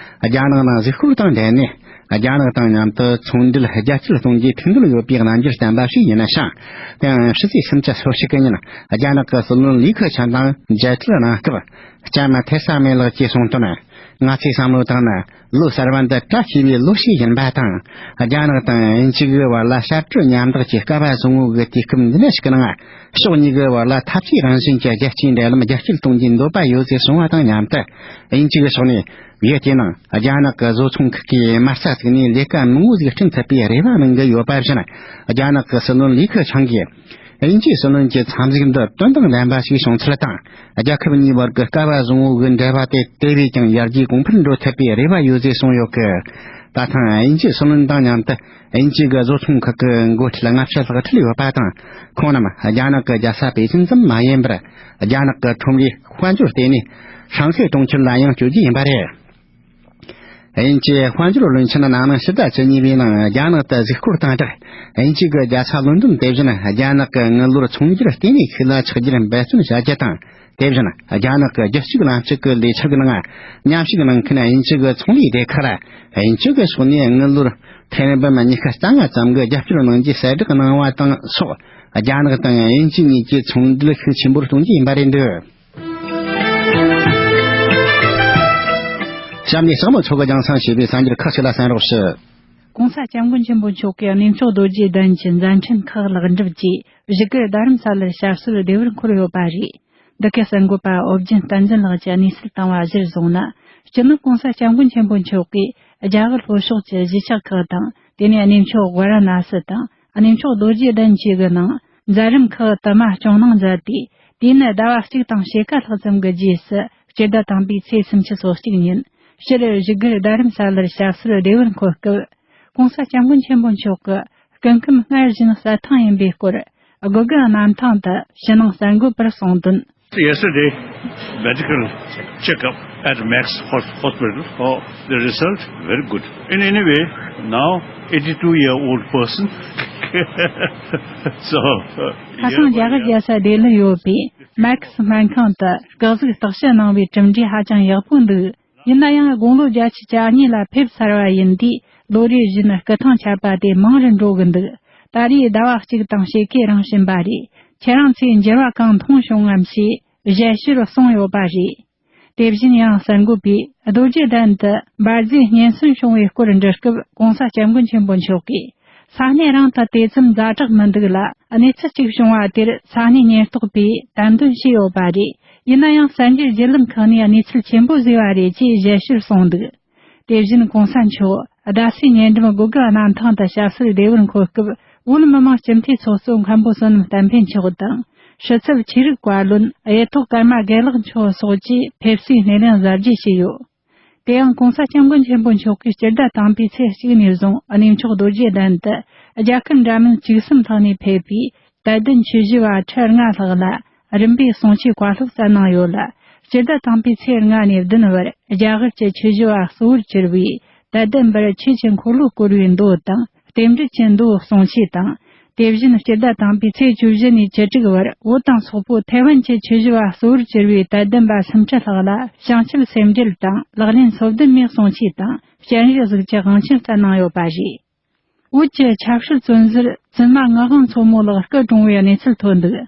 རྒྱ་ནག་ནང་གཟིགས་སྐོར་དང་འབྲེལ་ནས། རྒྱ་ནག་དང་མཉམ་དུ་ཚོང་འབྲེལ་རྒྱ་སྐྱེད་གཏོང་རྒྱུའི་ཐུགས་འདུན་ཡོད་པའི་རྣམ་འགྱུར་བསྟན་པ་ཞིག་ཡིན་ཞིང་། དེའང་ཕྱི་ཚེས་སུམ་ཅུ་སོ་གཅིག་གི་ཉིན་རྒྱ་ནག་གི་སྲིད་བློན་ལི་ཁེ་ཆང་དང་མཇལ་འཕྲད་གནང་སྐབས། ལྕམ་ཐེ་ས་མེ་ལགས་ཀྱིས་གསུངས་དོན། ང་ཚོའི་བསམ་བློ་བཏང་ན། ལོ་གསར་བ་འདི་བཀྲ་ཤིས་པའི་ལོ་ཞིག་ཡིན་པ་དང་། རྒྱ་ནག་དང་དབྱིན་ཇི་གི་བར་ལ་ཞབས་བྲོ་མཉམ་འདེགས་ཀྱི་སྐལ་བ་བཟང་བོ་གི་དུས་སྐབས་འདི་འདྲ་ཞིག་གི་ནང་། ཕྱོགས་གཉིས་ཀྱི་བར་ལ་འཐབ་ཇུས་རང་བཞིན་གྱི་རྒྱལ་སྤྱིའི་འབྲེལ་ལམ་རྒྱ་སྐྱེད་གཏོང་རྒྱུའི་འདོད་པ་ཡོད་ཅེས་གསུངས་པ་དང་མཉམ་དུ། དབྱིན་ཇི་གི་ཕྱོགས་ནས། ཡུལ་དེའི་ནང་རྒྱ་ནག་གི་བཟོ་ཚོང་ཁག་གིས་མ་རྩ་བཙུགས་ནས་ལས་ཀ་མང་བོ་ཞིག་བསྐྲུན་ཐུབ་པའི་རེ་བ་གནང་གི་ཡོད་པ་བཞིན། རྒྱ་ནག་གི་སྲིད་བློན་ལི་ཁེ་ཆང་གིས། དབྱིན་ཇིའི་སྲིད་བློན་གྱི་འཚམས་གཟིགས་འདི་དོན་དང་ལྡན་པ་ཞིག་བྱུང་ཚུལ་དང་། རྒྱལ་ཁབ་གཉིས་བར་གྱི་སྐལ་བ་བཟང་བོ་གི་འབྲེལ་བ་དེ་དེ་བས་ཀྱང་ཡར་རྒྱས་གོང་འཕེལ་འགྲོ་ཐུབ་པའི་རེ་བ་ཡོད་ཅེས་གསུངས་ཡོད་ཀི། ད་ཐེངས་དབྱིན་ཇིའི་སྲིད་བློན་དང་མཉམ་དུ། དབྱིན་ཇི་གི་བཟོ་ཚོང་ཁག་གི་འགོ་ཁྲིད་ལྔ་བཅུ་ལྷག་ཁྲིད་ཡོད་པ་དང་། ཁོང་རྣམས་རྒྱ་ནག་གི་རྒྱལ་ས་པེ་ཅིན་ཙམ་མ་ཡིན་པར། རྒྱ་ནག་གི་ཁྲོམ་རའི་དཔལ་འབྱོར་ལྟེ་གནས་ཧྲང་ཧའེ་གྲོང་ཁྱེར་ལ་ཡང་བསྐྱོད་རྒྱུ་ཡིན་པ་རེད། དབྱིན་ཇིའི་དཔལ་འབྱོར་བློན་ཆེན་ནང་ནས་ཕྱི་ཟླ་བཅུ་གཉིས་པའི་ནང་རྒྱ་ནག་ཏུ་གཟིགས་སྐོར་དང་སྦྲགས། དབྱིན་ཇི་གི་རྒྱལ་ས་ལོན་ཌོན་དེ་བཞིན་རྒྱ་ནག་གི་དངུལ་ལོར་ཚོང་སྒྱུར་ལྟེ་གནས་ཤིག་ལ་ཆགས་རྒྱུར་འབད་བརྩོན་བྱ་རྒྱུ་དང་། དེ་བཞིན་རྒྱ་ནག་གི་རྒྱུད་གཅིག་ལམ་གཅིག་གི་ལས་འཆར་གྱི་ནང་མཉམ་ཞུགས་གནང་མཁན་དབྱིན་ཇི་གི་ཚོང་ལས་སྡེ་ཁག་ལ། དབྱིན་ཇི་གི་ཕྱོགས་ནས་དངུལ་ལོར་ཐེར་འབུམ་ཉི་ཤུ་རྩ་ལྔ་ཙམ་གྱི་རྒྱབ་སྐྱོར་གནང་རྒྱུའི་གསལ་བསྒྲགས་གནང་བ་དང་སོགས། རྒྱ་ནག་དང་དབྱིན་ཇི་གཉིས་ཀྱི་ཚོང་འབྲེལ་ཤུགས་ཆེན་པོར་གཏོང་རྒྱུ་ཡིན་པ་རེད་འདུག་གཤམ་ནས་ཞང་མོ་མཚོ་གི་རྒྱང་སྲིང་ཞེས་པའི་གསར་འགྱུར་ཁག་ཅིག་ལ་གསན་རོགས་ཞུ། ྋགོང་ས་ྋསྐྱབས་མགོན་ཆེན་པོ་མཆོག་གིས་གནས་མཆོག་རྡོ་རྗེ་གདན་གྱི་མཛད་འཕྲིན་ཁག་ལེགས་འགྲུབ་ཀྱིས་བཞུགས་སྒར་རྡ་རམ་ས་ལར་ཞབས་སོར་བདེ་བར་འཁོད་ཡོད་པ་རེད། འདི་གའི་གསར་འགོད་པ་ཨོ་རྒྱན་བསྟན་འཛིན་ལགས་ཀྱིས་གནས་ཚུལ་བཏང་བ་གཞིར་བཟུང་ན། སྤྱི་ནོར་ྋགོང་ས་ྋསྐྱབས་མགོན་ཆེན་པོ་མཆོག་གིས་རྒྱ་གར་ལྷོ་ཕྱོགས་ཀྱི་གཞིས་ཆགས་ཁག་དང་། དེ་ནས་གནས་མཆོག་ཝཱ་ར་ཎ་སི་དང་། གནས་མཆོག་རྡོ་རྗེ་གདན་བཅས་ཀྱི་ནང་མཛད་རིམ་ཁག་དུ་མ་སྐྱོང་གནང་མཛད་དེ། དུས་ནི་ཟླ་བ་གཅིག་དང་ཕྱེད་ཀ་ལྷག་ཙམ་གྱི་རྗེས་སུ་སྤྱི་ཟླ་དང་པོའི་ཚེས་སུམ་ཅུ་སོ་གཅིག་ཉིན་སྤྱིར་བཞུགས་སྒར་རྡ་རམ་ས་ལར་ཞབས་སོར་བདེ་བར་འཁོད་སྐབས། ྋགོང་ས་ྋསྐྱབས་མགོན་ཆེན་པོ་མཆོག་གི་སྐུ་ཁམས་སྔར་བཞིན་གསལ་ཐང་ཡིན་པའི་སྐོར་དགོས་གལ་གནམ་ཐང་དུ་ཕྱི་ནང་གསར་འགོད་པར་གསུངས་དོན། Yesterday, medical checkup at Max Hos- Hospital. Oh, the result very good. In any way, now eighty-two year old person. So, uh, ཁ་སང་རྒྱ་གར་རྒྱལ་ས་ལྡི་ལི་ཡོད་པའི་མེག་སི་སྨན་ཁང་དུ་སྐུ་གཟུགས་བརྟག་དཔྱད་གནང་བའི་གྲུབ་འབྲས་ཧ་ཅང་ཡག་པོ་འདུག་ཡིན་ན་ཡང་དགུང་ལོ་བརྒྱད་ཅུ་གྱ་གཉིས་ལ་ཕེབས་ཚར་བ་ཡིན་དུས་ལོ་རེ་བཞིན་སྐུ་ཐང་ཆད་པ་དེ་མང་རུ་འགྲོ་གི་འདུག་ད་རེས་ཟླ་བ་གཅིག་དང་ཕྱེད་ཀའི་རིང་ཕྱིན་པ་རེད། ཁྱེད་རང་ཚོས་འགྱུར་བ་གང་མཐོང་བྱུང་ངམ་ཞེས་ཞལ་བཞུར་གསུངས་ཡོད་པ་རེད། དེ་བཞིན་ཡང་གསར་འགོད་པས་རྡོ་རྗེ་གདན་དུ་འབར་རྫས་སྙན་སོན་བྱུང་བའི་སྐོར་འདྲི་སྐབས་ྋགོང་ས་ྋསྐྱབས་མགོན་ཆེན་པོ་མཆོག་གིས། ས་གནས་རང་དུ་དེ་ཙམ་ཛ་དྲག་མི་འདུག་ལ། གནས་ཚུལ་གཅིག་བྱུང་བ་དེར་ས་གནས་ཉེན་རྟོག་པས་དམ་དོན་བྱས་ཡོད་པ་རེད། ཡིན་ན་ཡང་གསར་འགྱུར་བརྒྱུད་ལམ་ཁག་ནས་གནས་ཚུལ་ཆེན་པོ་བཟོས་པ་རེད་ཅེས་ཞལ་བཤུར་གསུངས་འདུག་དེ་བཞིན་ྋགོང་ས་མཆོག་རྡ་སའི་ཉེ་འགྲམ་སྒོ་དགུ་གནམ་ཐང་དུ་ཞབས་སོར་བདེ་བར་འཁོད་སྐབས། བོད་མི་མང་སྤྱི་འཐུས་ཚོགས་གཙོ་མཁན་པོ་བསོད་ནམས་བསྟན་འཕེལ་མཆོག་དང་། ཕྱི་ཚབ་ཆོས་རིག་བཀའ་བློན་གཡུ་ཐོག་ཀརྨ་དགེ་ལེགས་མཆོག་སོགས་ཀྱིས་ཕེབས་བསུའི་སྣེ་ལེན་གཟབ་རྒྱས་བྱས་ཡོད། དེ་ཡང་ྋགོང་ས་ྋསྐྱབས་མགོན་ཆེན་པོ་མཆོག་གིས་སྤྱི་ཟླ་དང་པོའི་ཚེས་གཅིག་ནས་བཟུང་གནས་མཆོག་རྡོ་རྗེ་གདན་དུ་རྒྱལ་ཁབ་འདྲ་མིན་བཅུ་གསུམ་ལྷག་ནས་ཕེབས་པའི་དད་ལྡན་ཆོས་ཞུ་བ་ཁྲི་ལྔ་ལྷག་ལ་རིམ་པས་གསུང་ཆོས་བཀའ་སློབ་སྩལ་གནང་ཡོད་ལ། སྤྱི་ཟླ་དང་པོའི་ཚེས་ལྔ་ནས་བདུན་བར་རྒྱ་གར་གྱི་ཆོས་ཞུ་བ་གཙོ་བོར་གྱུར་པའི་དད་ལྡན་པར་ཆོས་ཀྱི་འཁོར་ལོ་བསྐོར་བའི་མདོ་དང་རྟེན་འབྲེལ་གྱི་མདོ་གསུང་ཆོས་དང་། དེ་བཞིན་སྤྱི་ཟླ་དང་པོའི་ཚེས་བཅུ་བཞི་ནས་བཅུ་དྲུག་བར་བོད་དང་སོག་པོ་ཐའེ་ཝན་གྱི་ཆོས་ཞུ་བ་གཙོ་བོར་གྱུར་པའི་དད་ལྡན་པ་སུམ་ཁྲི་ལྷག་ལ་བྱང་ཆུབ་སེམས་འགྲེལ་དང་ལག་ལེན་སོ་བདུན་མའི་གསུང་ཆོས་དང་སྤྱན་རས་གཟིགས་ཀྱི་དབང་ཆེན་སྩལ་གནང་ཡོད་པ་རེད། བོད་ཀྱི་ཆབ་སྲིད་བཙོན་ཟུར་བཙུན་མ་ངག་དབང་མཚོ་མོ་ལགས་སྐུ་གྲོངས་བའི་གནས་ཚུལ་ཐོན་འདུག་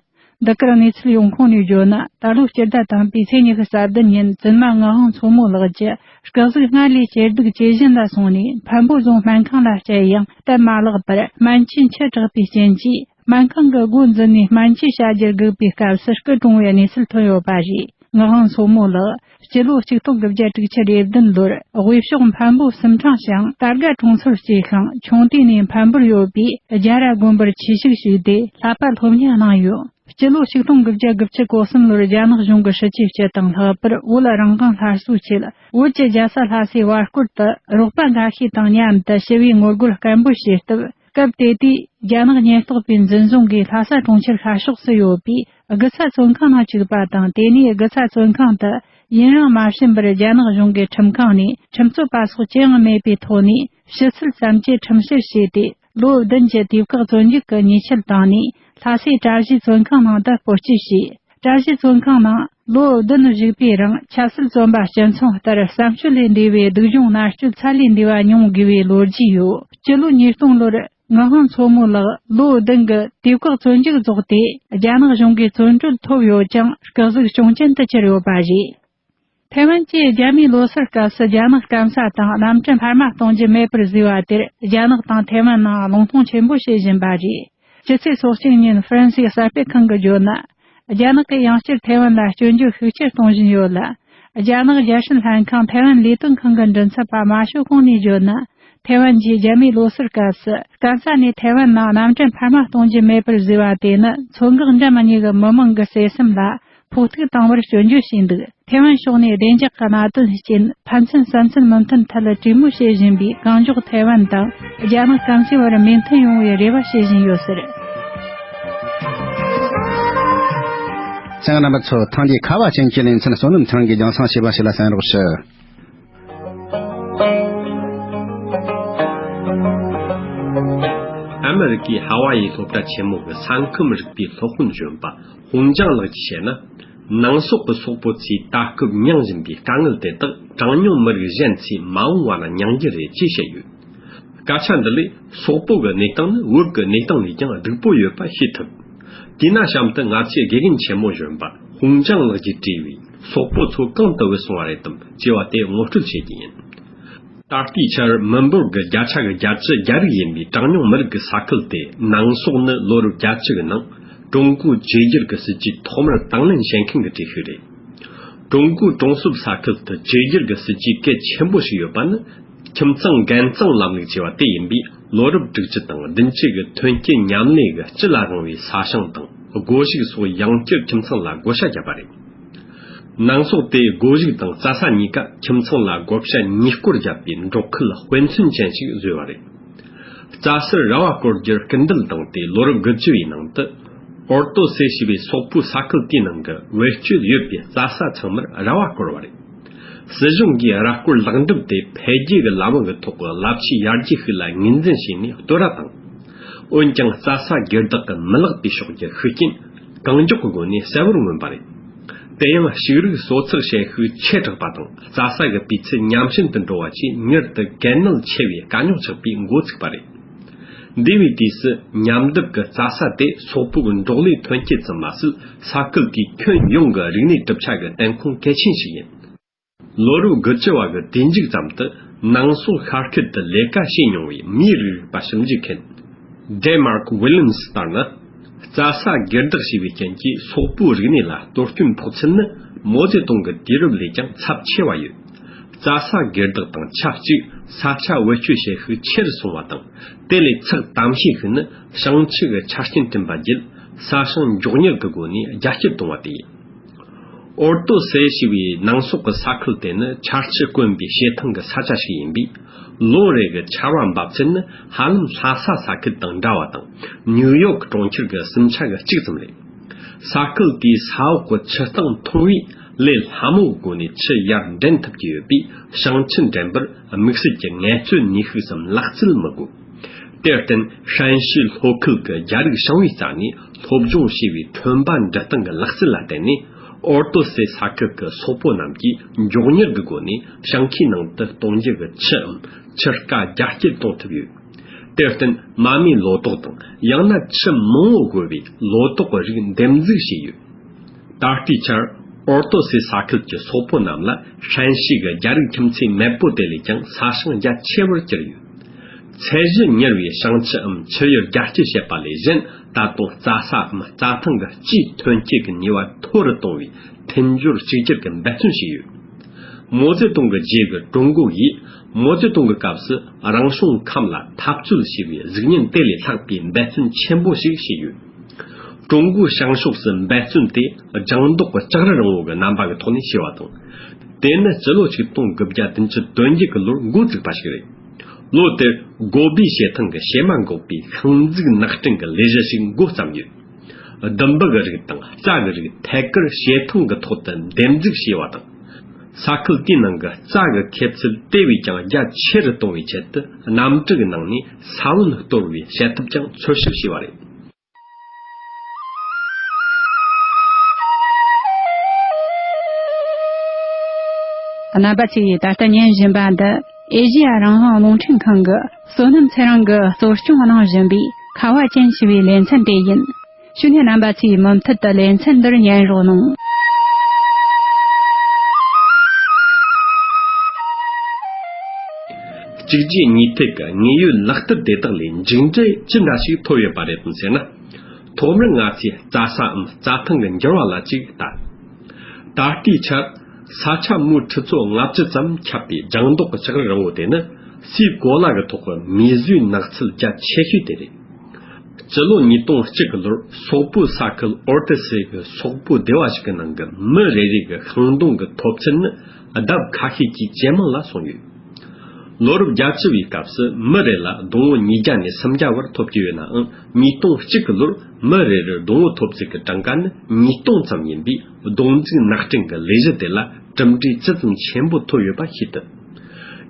འདི་གར་གནས་ཚུལ་ཡོང་ཁུངས་ནས་བརྗོད་ན། ད་ལོ་སྤྱི་ཟླ་དང་པོའི་ཚེས་ཉི་ཤུ་རྩ་བདུན་ཉིན་བཙུན་མ་ངག་དབང་མཚོ་མོ་ལགས་ཀྱི་སྐུ་གཟུགས་སྔར་ལས་ཇེ་སྡུག་ཇེ་ཞན་ལ་སོང་ནས། འཕན་པོ་རྫོང་སྨན་ཁང་ལ་བསྐྱལ་ཡང་སྟབས་མ་ལེགས་པར་སྨན་བཅོས་འཆི་དྲགས་པའི་རྐྱེན་གྱིས། སྨན་ཁང་གི་སྒོ་འཛུལ་ནས་སྨན་བཅོས་བྱ་རྒྱུར་སྒུག་པའི་སྐབས་སུ་སྐུ་གྲོངས་བའི་གནས་ཚུལ་ཐོན་ཡོད་པ་རེད། ངག་དབང་མཚོ་མོ་ལགས། སྤྱི་ལོ་ཆིག་སྟོང་དགུ་བརྒྱ་དྲུག་ཅུ་རེ་བདུན་ལོར་དབུས་ཕྱོགས་འཕན་པོ་སུམ་ཕྲེང་ཞང་དར་དགའ་གྲོང་ཚོར་སྐྱེས་ཤིང་། ཆུང་དུས་ནས་འཕན་པོར་ཡོད་པའི་རྒྱ་ར་དགོན་པར་ཆོས་ཞུགས་ཞུས་ཏེ་བསླབ་པ་སློབ་གཉེར་གནང་ཡོད། སྤྱི་ལོ་ཆིག་སྟོང་དགུ་བརྒྱ་དགུ་བཅུ་གོ་གསུམ་ལོར་རྒྱ་ནག་གཞུང་གི་སྲིད་ཇུས་སྤྱི་དང་ལྷག་པར་བོད་རང་དབང་སླར་གསོའི་ཆེད། བོད་ཀྱི་རྒྱལ་ས་ལྷ་སའི་བར་སྐོར་དུ་རོགས་པ་འགའ་ཤས་དང་མཉམ་དུ་ཞི་བའི་ངོ་རྒོལ་སྐད་འབོད་བྱས་སྟབས། སྐབས་དེ་དུས་རྒྱ་ནག་ཉེན་རྟོག་པས་འཛིན་བཟུང་གིས་ལྷ་ས་གྲོང་ཁྱེར་ཤར་ཕྱོགས་སུ་ཡོད་པའི་དགུ་ཚ་བཙོན་ཁང་ནང་བཅུག་པ་དང་། དེ་ནས་དགུ་ཚ་བཙོན་ཁང་དུ་ཡུན་རིང་མ་ཕྱིན་པར་རྒྱ་ནག་གཞུང་གིས་ཁྲིམས་ཁང་ནས་ཁྲིམས་རྩོད་པ་སོགས་ཅི་ཡང་མེད་པའི་ཐོག་ནས་ཕྱི་ཚུལ་ཙམ་གྱིས་ཁྲིམས་བཤེར་བྱས་ཏེ། ལོ་བདུན་གྱི་དུས་བཀག་བཙོན་འཇུག་གི་ཉེས་ཆད་བཏང་ནས། ལྷ་སའི་གྲྭ་བཞིའི་བཙོན་ཁང་ནང་དུ་སྤོ་སྐྱེལ་བྱས། གྲྭ་བཞིའི་བཙོན་ཁང་ནང་ལོ་བདུན་བཞུགས་པའི་རིང་ཆབ་སྲིད་བཙོན་པ་སྤྱི་མཚུངས་ལྟར་བསམ་སྤྱོད་ལས་འདས་པའི་སྡུག་སྦྱོང་མནར་གཅོད་ཚ་ལས་འདས་པ་མྱོང་དགོས་པའི་ལོ་རྒྱུས་ཡོད། སྤྱི་ལོ་ཉིས་སྟོང་ལོར་ངག་དབང་མཚོ་མོ་ལགས་ལོ་བདུན་གྱི་དུས་བཀག་བཙོན་འཇུག་རྫོགས་ཏེ། རྒྱ་ནག་གཞུང་གིས་བཙོན་གྲོལ་ཐོབ་ཡོད་ཀྱང་། སྐུ་གཟུགས་བྱུང་རྐྱེན་དུ་གྱུར་ཡོད་པ་རེད། ཐའེ་ཝན་གྱིས་རྒྱ་མིའི་ལོ་སར་སྐབས་སུ་རྒྱ་ནག་སྐམ་ས་དང་གནམ་གྲུ་འཕར་མ་གཏོང་རྒྱུ་མེད་པར་བཟོས་པ་དེར། རྒྱ་ནག་དང་ཐའེ་ཝན་ནང་རླུང་ཐོངས་ཆེན་པོ་བྱེད་བཞིན་པ་རེད། ཕྱི་ཚེས་སོ་གཅིག་ཉིན་ཧྥ་རན་སིའི་གསར་སྤེལ་ཁང་གིས་བརྗོད་ན། རྒྱ་ནག་གིས་ཡང་བསྐྱར་ཐའེ་ཝན་ལ་སྐྱོན་བརྗོད་ཤུགས་ཆེར་གཏོང་བཞིན་ཡོད་ལ། རྒྱ་ནག་རྒྱལ་སྲིད་ལྷན་ཁང་ཐའེ་ཝན་ལས་དོན་ཁང་གི་མགྲིན་ཚབ་པ་མ་ཞོ་ཁོང་ནས་བརྗོད་ན། ཐའེ་ཝན་གྱིས་རྒྱ་མིའི་ལོ་སར་སྐབས་སུ་སྐམ་ས་ནས་ཐའེ་ཝན་ནང་གནམ་གྲུ་འཕར་མ་གཏོང་རྒྱུ་མེད་པར་བཟོས་པ་དེ་ནི། མཚོ་འགག་འགྲམ་གཉིས་ཀྱི་མི་མང་གི་བརྩེ་སེམས་ལ་ཕོག་ཐུག་བཏང་བར་སྐྱོན་བརྗོད་བྱས་འདུག་ཐའེ་ཝན་ཕྱོགས་ནས་བདེ་འཇགས་ཀྱི་གནད་དོན་རྐྱེན། ཕན་ཚུན་བསམ་ཚུལ་མི་མཐུན་ཐད་གྲོས་མོལ་བྱེད་བཞིན་པའི་གང་མགྱོགས་ཐའེ་ཝན་དང་རྒྱ་ནག་སྐམ་སའི་བར་མོས་མཐུན་ཡོང་བའི་རེ་བ་བྱེད་བཞིན་ཡོད་ཟེར། གསན་མཁན་རྣམ་པ་ཚོ། ཐེངས་འདིའི་ཁ་བ་ཅན་གྱི་ལེ་ཚན་བསོད་ནམས་ཚེ་རིང་གིས་རྒྱང་སྲིང་བྱས་པ་ཞིག་ལ་གསན་རོགས་ཞུ། ཨ་མི་རི་ཀའི་ཧ་ཝ་ཡི་སློབ་གྲྭ་ཆེན་མོ་གི་ས་ཁམས་རིག་པའི་སློབ་དཔོན་གཞོན་པ་ཧུང་ཅང་ལགས་ཀྱིས་བཤད་ན། ནང་སོག་གི་སོག་པོ་ཚོས་ད་སྐབས་མྱང་བཞིན་པའི་དཀའ་ངལ་དེ་དག་གྲངས་ཉུང་མི་རིགས་གཞན་ཚོས་མ་འོངས་པ་ལ་མྱང་རྒྱུ་རེད་ཅེས་བཤད་ཡོད། སྐད་ཆ་འདི་ལས་སོག་པོ་གི་གནས་སྟངས་ནི་བོད་ཀྱི་གནས་སྟངས་ལས་ཀྱང་སྡུག་པོ་ཡོད་པ་ཤེས་ཐུབ། དེས་ན་གཤམ་དུ་ང་ཚོས་དགེ་རྒན་ཆེན་མོ་གཞོན་པ་ཧུང་ཅང་ལགས་ཀྱིས་བྲིས་པའི་སོག་པོ་ཚོ་གང་དུ་བུད་སོང་བ་རེད་དམ་ཅེས་པ་དེ་ངོ་སྤྲོད་བྱེད་ཀྱི་ཡིན། ད་ལྟའི་ཆར་མི་འབོར་གྱི་བརྒྱ་ཆ་གི་བརྒྱད་ཅུ་རྒྱ་རིགས་ཡིན་པའི་གྲངས་ཉུང་མི་རིགས་ཀྱི་ས་ཁུལ་དེ་ནང་སོག་ནི་ལོ་རབས་བརྒྱད་ཅུ་གི་ནང་ཀྲུང་གོའི་བཅོས་བསྒྱུར་གྱི་སྲིད་ཇུས་ཐོག་མར་དང་ལེན་བྱེད་མཁན་གྱི་གྲས་ཤིག་རེད། ཀྲུང་གོའི་གྲོང་གསེབ་ས་ཁུལ་དུ་བཅོས་བསྒྱུར་གྱི་སྲིད་ཇུས་གལ་ཆེན་པོ་ཞིག་ཡོད་པ་ནི། ཁྱིམ་ཚང་འགན་གཙང་ལམ་ལུགས་ཅེས་པ་དེ་ཡིན་པས། ལོ་རབས་དྲུག་ཅུ་དང་བདུན་ཅུ་གི་ཐོན་སྐྱེད་མཉམ་ལས་ཀྱི་སྤྱི་ལ་དབང་བའི་ས་ཞིང་དང་སྒོ་ཕྱུགས་སོགས་ཡང་བསྐྱར་ཁྱིམ་ཚང་ལ་བགོ་བཤའ་བརྒྱབ་པ་རེད། ནང་སོག་དེ་སྒོ་ཕྱུགས་དང་རྩྭ་ས་གཉིས་ཀ་ཁྱིམ་ཚང་ལ་བགོ་བཤའ་གཉིས་སྐོར་བརྒྱབ་པའི་འབྲོག་ཁུལ་དཔེ་མཚོན་ཅན་ཞིག་བཟོས་པ་རེད། རྩྭ་སར་ར་བ་བསྐོར་རྒྱུར་སྐུལ་འདེད་བཏང་སྟེ། ལོ་རབས་དགུ་བཅུ་བའི་ནང་དུ་ཨོར་ཏོ་སེ་ཞེས་པའི་སོག་པོའི་ས་ཁུལ་དེའི་ནང་གི་བེད་སྤྱོད་ཡོད་པའི་རྩྭ་ས་ཚང་མར་ར་བ་བསྐོར་བ་རེད། སྲིད་གཞུང་གིས་ར་སྐོར་ལེགས་འགྲུབ་དེ་འཕེལ་རྒྱས་ཀྱི་ལམ་བུ་གི་ཐོག་གི་རླབས་ཆེའི་ཡར་རྒྱས་ཤིག་ལ་ངོས་འཛིན་བྱས་ནས་བསྟོད་ར་དང་། འོན་ཀྱང་རྩྭ་ས་སྒེར་བདག་གི་མི་ལེགས་པའི་ཕྱོགས་ཀྱི་ཤུགས་རྐྱེན་གང་མགྱོགས་ཀྱི་སྒོ་ནས་གསལ་བོར་མངོན་པ་རེད། དེ་ཡང་ཕྱུགས་རིགས་གསོ་ཚགས་བྱེད་ཤུགས་ཆེ་དྲགས་པ་དང་རྩྭ་ས་གི་སྤུས་ཚད་ཉམས་ཞན་དུ་འགྲོ་བ་བཅས་མྱུར་དུ་གལ་གནད་ཆེ་བའི་དཀའ་རྙོག་ཆགས་པའི་འགོ་ཚུགས་པ་རེད། འདས་པའི་དུས་སུ་མཉམ་སྡེབ་ཀྱི་རྩྭ་ས་དེ་སོག་པོའི་འབྲོག་ལས་ཐོན་སྐྱེད་ཙམ་མ་ཟད། ས་ཁུལ་དེའི་ཁྱོན་ཡོངས་ཀྱི་རིག་གནས་གྲུབ་ཆ་གི་བསྟན་ཁུངས་གལ་ཆེན་ཞིག་ཡིན། ལོ་རབས་དགུ་བཅུ་བ་གི་དུས་མཇུག་ཙམ་དུ་ནང་སོག་ཤར་ཁུལ་དུ་ལས་ཀ་བྱས་མྱོང་བའི་མིའི་རིགས་རིག་པ་ཞིབ་འཇུག་མཁན་ཌེ་མར་ཀི་ཝི་ལི་ཡམ་སི་ལྟར་ན། རྩྭ་ས་སྒེར་བདག་བྱས་པའི་རྐྱེན་གྱིས་སོག་པོའི་རིག་གནས་ལ་གཏོར་སྐྱོན་ཕོག་ཚུལ་ནི་མའོ་ཙེ་ཏུང་གི་དུས་རབས་ལས་ཀྱང་ཚབས་ཆེ་བ་ཡོད། རྩྭ་ས་སྒེར་བདག་དང་ཆབས་ཅིག་ས་ཆ་བེད་སྤྱོད་བྱེད་ཤུགས་ཆེ་རུ་སོང་བ་དང་། དེ་ལས་ཚགས་དམ་ཤེས་ཤིག་ནི་བྱང་ཆུབ་ཀྱི་ཆ་རྐྱེན་བསྐྲུན་པ་བརྒྱུད་ས་ཞིང་མགྱོགས་མྱུར་གྱི་སྒོ་ནས་རྒྱ་སྐྱེད་གཏོང་བ་དེ་ཡིན། ཨོར་ཏོ་སེ་ཞེས་པའི་ནང་སོག་གི་ས་ཁུལ་དེ་ནི་ཆར་ཆུ་དཀོན་པའི་བྱེ་ཐང་གི་ས་ཆ་ཞིག་ཡིན་པས། ལོ་རེ་གི་ཆར་བ་འབབ་ཚད་ནི་ཧ་ལམ་ལྷ་ས་ས་ཁུལ་དང་འདྲ་བ་དང་། ནིའུ་ཡོག་གྲོང་ཁྱེར་གྱི་ཟིན་ཆ་གི་གཅིག་ཙམ་རེད། ས་ཁུལ་དེའི་ས་འོག་གི་ཆུ་གཙང་ཐུང་བས། ལས་སླ་མོ་གི་སྒོ་ནས་ཆུ་ཡར་འདྲེན་ཐུབ་ཀྱི་ཡོད་པས། བྱང་ཆུ་འདྲེན་པར་དམིགས་བསལ་གྱི་ངལ་རྩོལ་ནུས་ཤུགས་སམ་ལག་རྩལ་མི་དགོས། དེར་བརྟེན་ཧྲན་ཞི་ལྷོ་ཁུལ་གྱི་རྒྱ་རིགས་ཞིང་པའི་རྩ་ནས་སློབ་སྦྱོང་བྱས་པའི་ཁྲོན་པ་འབྲི་སྟངས་ཀྱི་ལག་རྩལ་ལ་བརྟེན་ནས། ཨོར་ཏོ་སེ་ས་ཁུལ་གྱི་སོག་པོ་རྣམས་ཀྱིས་མགྱོགས་མྱུར་གྱི་སྒོ་ནས་ཞིང་ཁའི་ནང་དུ་གཏོང་རྒྱུ་གི་ཆུའམ་ཆུ་རྐ་རྒྱ་སྐྱེད་གཏོང་ཐུབ་ཡོད། དེར་བརྟེན་མ་རྨོས་ལོ་ཏོག་དང་། ཡང་ན་ཆུ་མང་བོ་དགོས་པའི་ལོ་ཏོག་གི་རིགས་འདེབས་འཛུགས་བྱས་ཡོད། ད་ལྟའི་ཆར་ཨོར་ཏོ་སེ་ས་ཁུལ་གྱི་སོག་པོ་རྣམས་ལ་ཧྲན་ཞི་གི་རྒྱ་རིགས་ཁྱིམ་མཚེས་མེས་པོ་དེ་ལས་ཀྱང་ས་ཞིང་རྒྱ་ཆེ་བར་གྱུར་ཡོད། ཚད་གཞི་མྱུར་བའི་བྱང་ཆུའམ་ཆུ་ཡུར་རྒྱ་སྐྱེད་བྱེད་པ་ལས་གཞན། ད་དུང་རྩྭ་སའམ་རྩྭ་ཐང་གི་སྤྱིའི་ཐོན་སྐྱེད་ཀྱི་ནུས་པ་མཐོ་རུ་གཏོང་བའི་མཐུན་སྦྱོར་གཅིག་གྱུར་གྱི་འབད་བརྩོན་བྱས་ཡོད། མའོ་ཙེ་ཏུང་གི་རྗེས་ཀྱི་ཀྲུང་གོ་ཡིས་མའོ་ཙེ་ཏུང་གི་སྐབས་སུ་རང་བྱུང་ཁམས་ལ་འཐབ་རྩོད་བྱས་པའི་གཟུགས་བརྙན་དེ་ལས་ལྷག་པའི་འབད་བརྩོན་ཆེན་པོ་ཞིག་བྱས་ཡོད། ཀྲུང་གོའི་བྱང་ཕྱོགས་སུ་འབད་བརྩོན་དེ་ལྗང་མདོག་གི་ལྕགས་རི་རིང་བོ་གི་རྣམ་པ་གི་ཐོག་ནས་བྱས་པ་དང་། དེ་ནི་སྤྱི་ལོ་ཆིག་སྟོང་དགུ་བརྒྱ་བདུན་ཅུ་དོན་བརྒྱད་ཀྱི་ལོར་འགོ་བཙུགས་པ་ཞིག་རེད། ལོ་དེར་གོ་བི་བྱེ་ཐང་གི་བྱེ་མ་འགོག་པའི་ཤིང་འཛུགས་ནགས་སྐྲུན་གྱི་ལས་གཞི་ཞིག་འགོ་བརྩམས་ཡོད། ལྡུམ་བུ་གི་རིགས་དང་རྩྭ་གི་རིགས་ཐད་ཀར་བྱེ་ཐང་གི་ཐོག་ཏུ་འདེབས་འཛུགས་བྱས་པ་དང་། ས་ཁུལ་དེའི་ནང་གི་རྩྭ་གི་ཁྱེར་ཚད་དེ་བས་ཀྱང་རྒྱ་ཆེ་རུ་གཏོང་བའི་ཆེད་དུ། གནམ་གྲུ་གི་ནང་ནས་ས་བོན་གཏོར་བའི་བྱེད་ཐབས་ཀྱང་འཚོལ་ཞིབ་བྱས་པ་རེད། རྣམ་པ་ཚོས་ད་ལྟ་ཉན་བཞིན་པ་འདི་ཨེ་ཤེ་ཡ་རང་དབང་རླུང་འཕྲིན་ཁང་གི་བསོད་ནམས་ཚེ་རིང་གིས་གཙོ་སྐྱོང་གནང་བཞིན་པའི་ཁ་བ་ཅན་ཞེས་པའི་ལེ་ཚན་དེ་ཡིན། ཞུ་ནས་རྣམ་པ་ཚོས་མུ་མཐུད་དུ་ལེ་ཚན་འདིར་ཉན་རོགས་གནང་། གཅིག་རྗེས་གཉིས་མཐུད་ཀྱི་དངོས་ཡོད་ལག་བསྟར་དེ་དག་ལས་མཇུག་འབྲས་ཅི་འདྲ་ཞིག་ཐོབ་ཡོད་པ་རེད་དམ་ཟེར་ན། ཐོག་མར་ང་ཚོས་རྩྭ་སའམ་རྩྭ་ཐང་གི་འགྱུར་བ་ལ་ཅིག་ལྟ། ད་ལྟའི་ཆར་ས་ཆ་མུའུ་ཁྲི་ཚོ་ལྔ་བཅུ་ཙམ་ཁྱབ་པའི་ལྗང་མདོག་གི་ལྕགས་རི་རིང་བོ་དེ་ནི་སའི་གོ་ལ་གི་ཐོག་གི་མིས་བཟོས་ནགས་ཚལ་རྒྱ་ཆེ་ཤོས་དེ་རེད། སྤྱི་ལོ་ཉིས་སྟོང་གཅིག་གི་ལོར་སོག་པོའི་ས་ཁུལ་ཨོར་ཏི་སེ་གི་སོག་པོ་སྡེ་བ་ཞིག་གི་ནང་གི་མི་རེ་རེ་གི་ཤིང་སྡོང་གི་ཐོབ་ཚད་ནི་ལྡབ་ཁ་ཤས་ཀྱིས་ཇེ་མང་ལ་སོང་ཡོད། ལོ་རབས་བརྒྱད་ཅུ་བའི་སྐབས་སུ་མི་རེ་ལ་སྡོང་བོ་ཉིས་བརྒྱ་ནས་སུམ་བརྒྱ་བར་ཐོབ་ཀྱི་ཡོད་ནའང་། ཉིས་སྟོང་གཅིག་གི་ལོར་མི་རེ་རེར་སྡོང་བོ་ཐོབ་ཚད་ཀྱི་གྲངས་ཀ་ནི་ཉིས་སྟོང་ཙམ་ཡིན་པས། སྡོང་འཛུགས་ནགས་སྐྲུན་གྱི་ལས་གཞི་དེ་ལ་གྲུབ་འབྲས་ཇི་ཙམ་ཆེན་པོ་ཐོབ་ཡོད་པ་ཤེས་ཐུབ།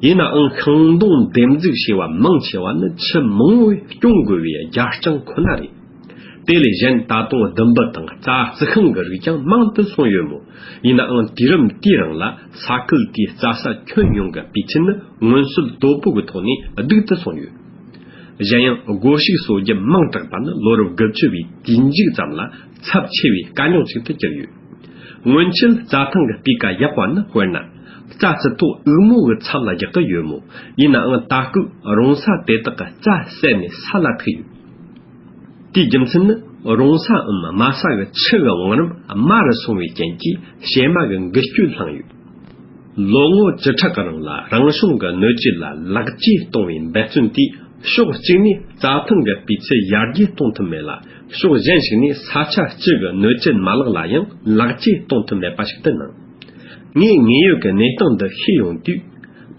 ཡིན་ནའང་ཤིང་སྡོང་འདེབས་འཛུགས་བྱས་པ་མང་ཆེ་བ་ནི་ཆུ་མང་བོས་སྐྱོང་དགོས་པའི་རྒྱ་ལྕང་ཁོ་ན་རེད། དེ་ལས་གཞན་ད་དུང་ལྡུམ་བུ་དང་རྩྭ་རྩི་ཤིང་གི་རིགས་ཀྱང་མང་དུ་སོང་ཡོད་མོད། ཡིན་ནའང་དུས་རིམ་དེའི་རིང་ལ་ས་ཁུལ་དེའི་རྩྭ་ས་ཁྱོན་ཡོངས་ཀྱི་སྤུས་ཚད་ནི་མངོན་གསལ་དོད་པོ་གི་ཐོག་ནས་སྡུག་ཏུ་སོང་ཡོད། གཞན་ཡང་སྒོ་ཕྱུགས་གསོ་རྒྱུ་མང་དྲགས་པ་ནི་ལོ་རབས་དགུ་བཅུ་བའི་དུས་མཇུག་ཙམ་ལ་ཚབས་ཆེ་བའི་དཀའ་རྙོག་ཅིག་ཏུ་གྱུར་ཡོད། སྔོན་ཆད་རྩྭ་ཐང་གི་སྤུས་ཀ་ཡག་པ་ནི་དཔེར་ན། རྩྭ་ཕྱི་ཐོག་དབུགས་མོ་གི་ཚབ་ལ་རྒྱག་གི་ཡོད་མོད། ཡིན་ནའང་ད་སྐབས་རོང་ས་དེ་དག་གི་རྩྭ་བསད་ནས་ས་ལ་ཐུག་ཡོད། དེའི་རྒྱུ་མཚན་ནི་རོང་ས་འམ་དམའ་ས་གི་ཆུ་གི་བང་རིམ་དམའ་རུ་སོང་བའི་རྐྱེན་གྱིས་བྱེ་མ་གི་འགུལ་སྐྱོད་བསླངས་ཡོད། ལོ་ངོ་བཅུ་ཕྲག་གི་རིང་ལ་རང་བྱུང་གི་སྣོད་བཅུད་ལ་ལེགས་བཅོས་གཏོང་བའི་འབད་བརྩོན་དེས་ཕྱོགས་གཅིག་ནས་རྩྭ་ཐང་གི་སྤུས་ཚད་ཡར་རྒྱས་གཏོང་ཐུབ་མེད་ལ། ཕྱོགས་གཞན་ཞིག་ནས་ས་ཆ་སྤྱི་གི་སྣོད་བཅུད་མ་ལག་ལ་ཡང་ལེགས་བཅོས་གཏོང་ཐུབ་མེད་པ་ཞིག་ཏུ་སྣང་། ངས་དངོས་ཡོད་ཀྱི་གནས་སྟངས་འདི་ཤེས་ཡོང་དུས།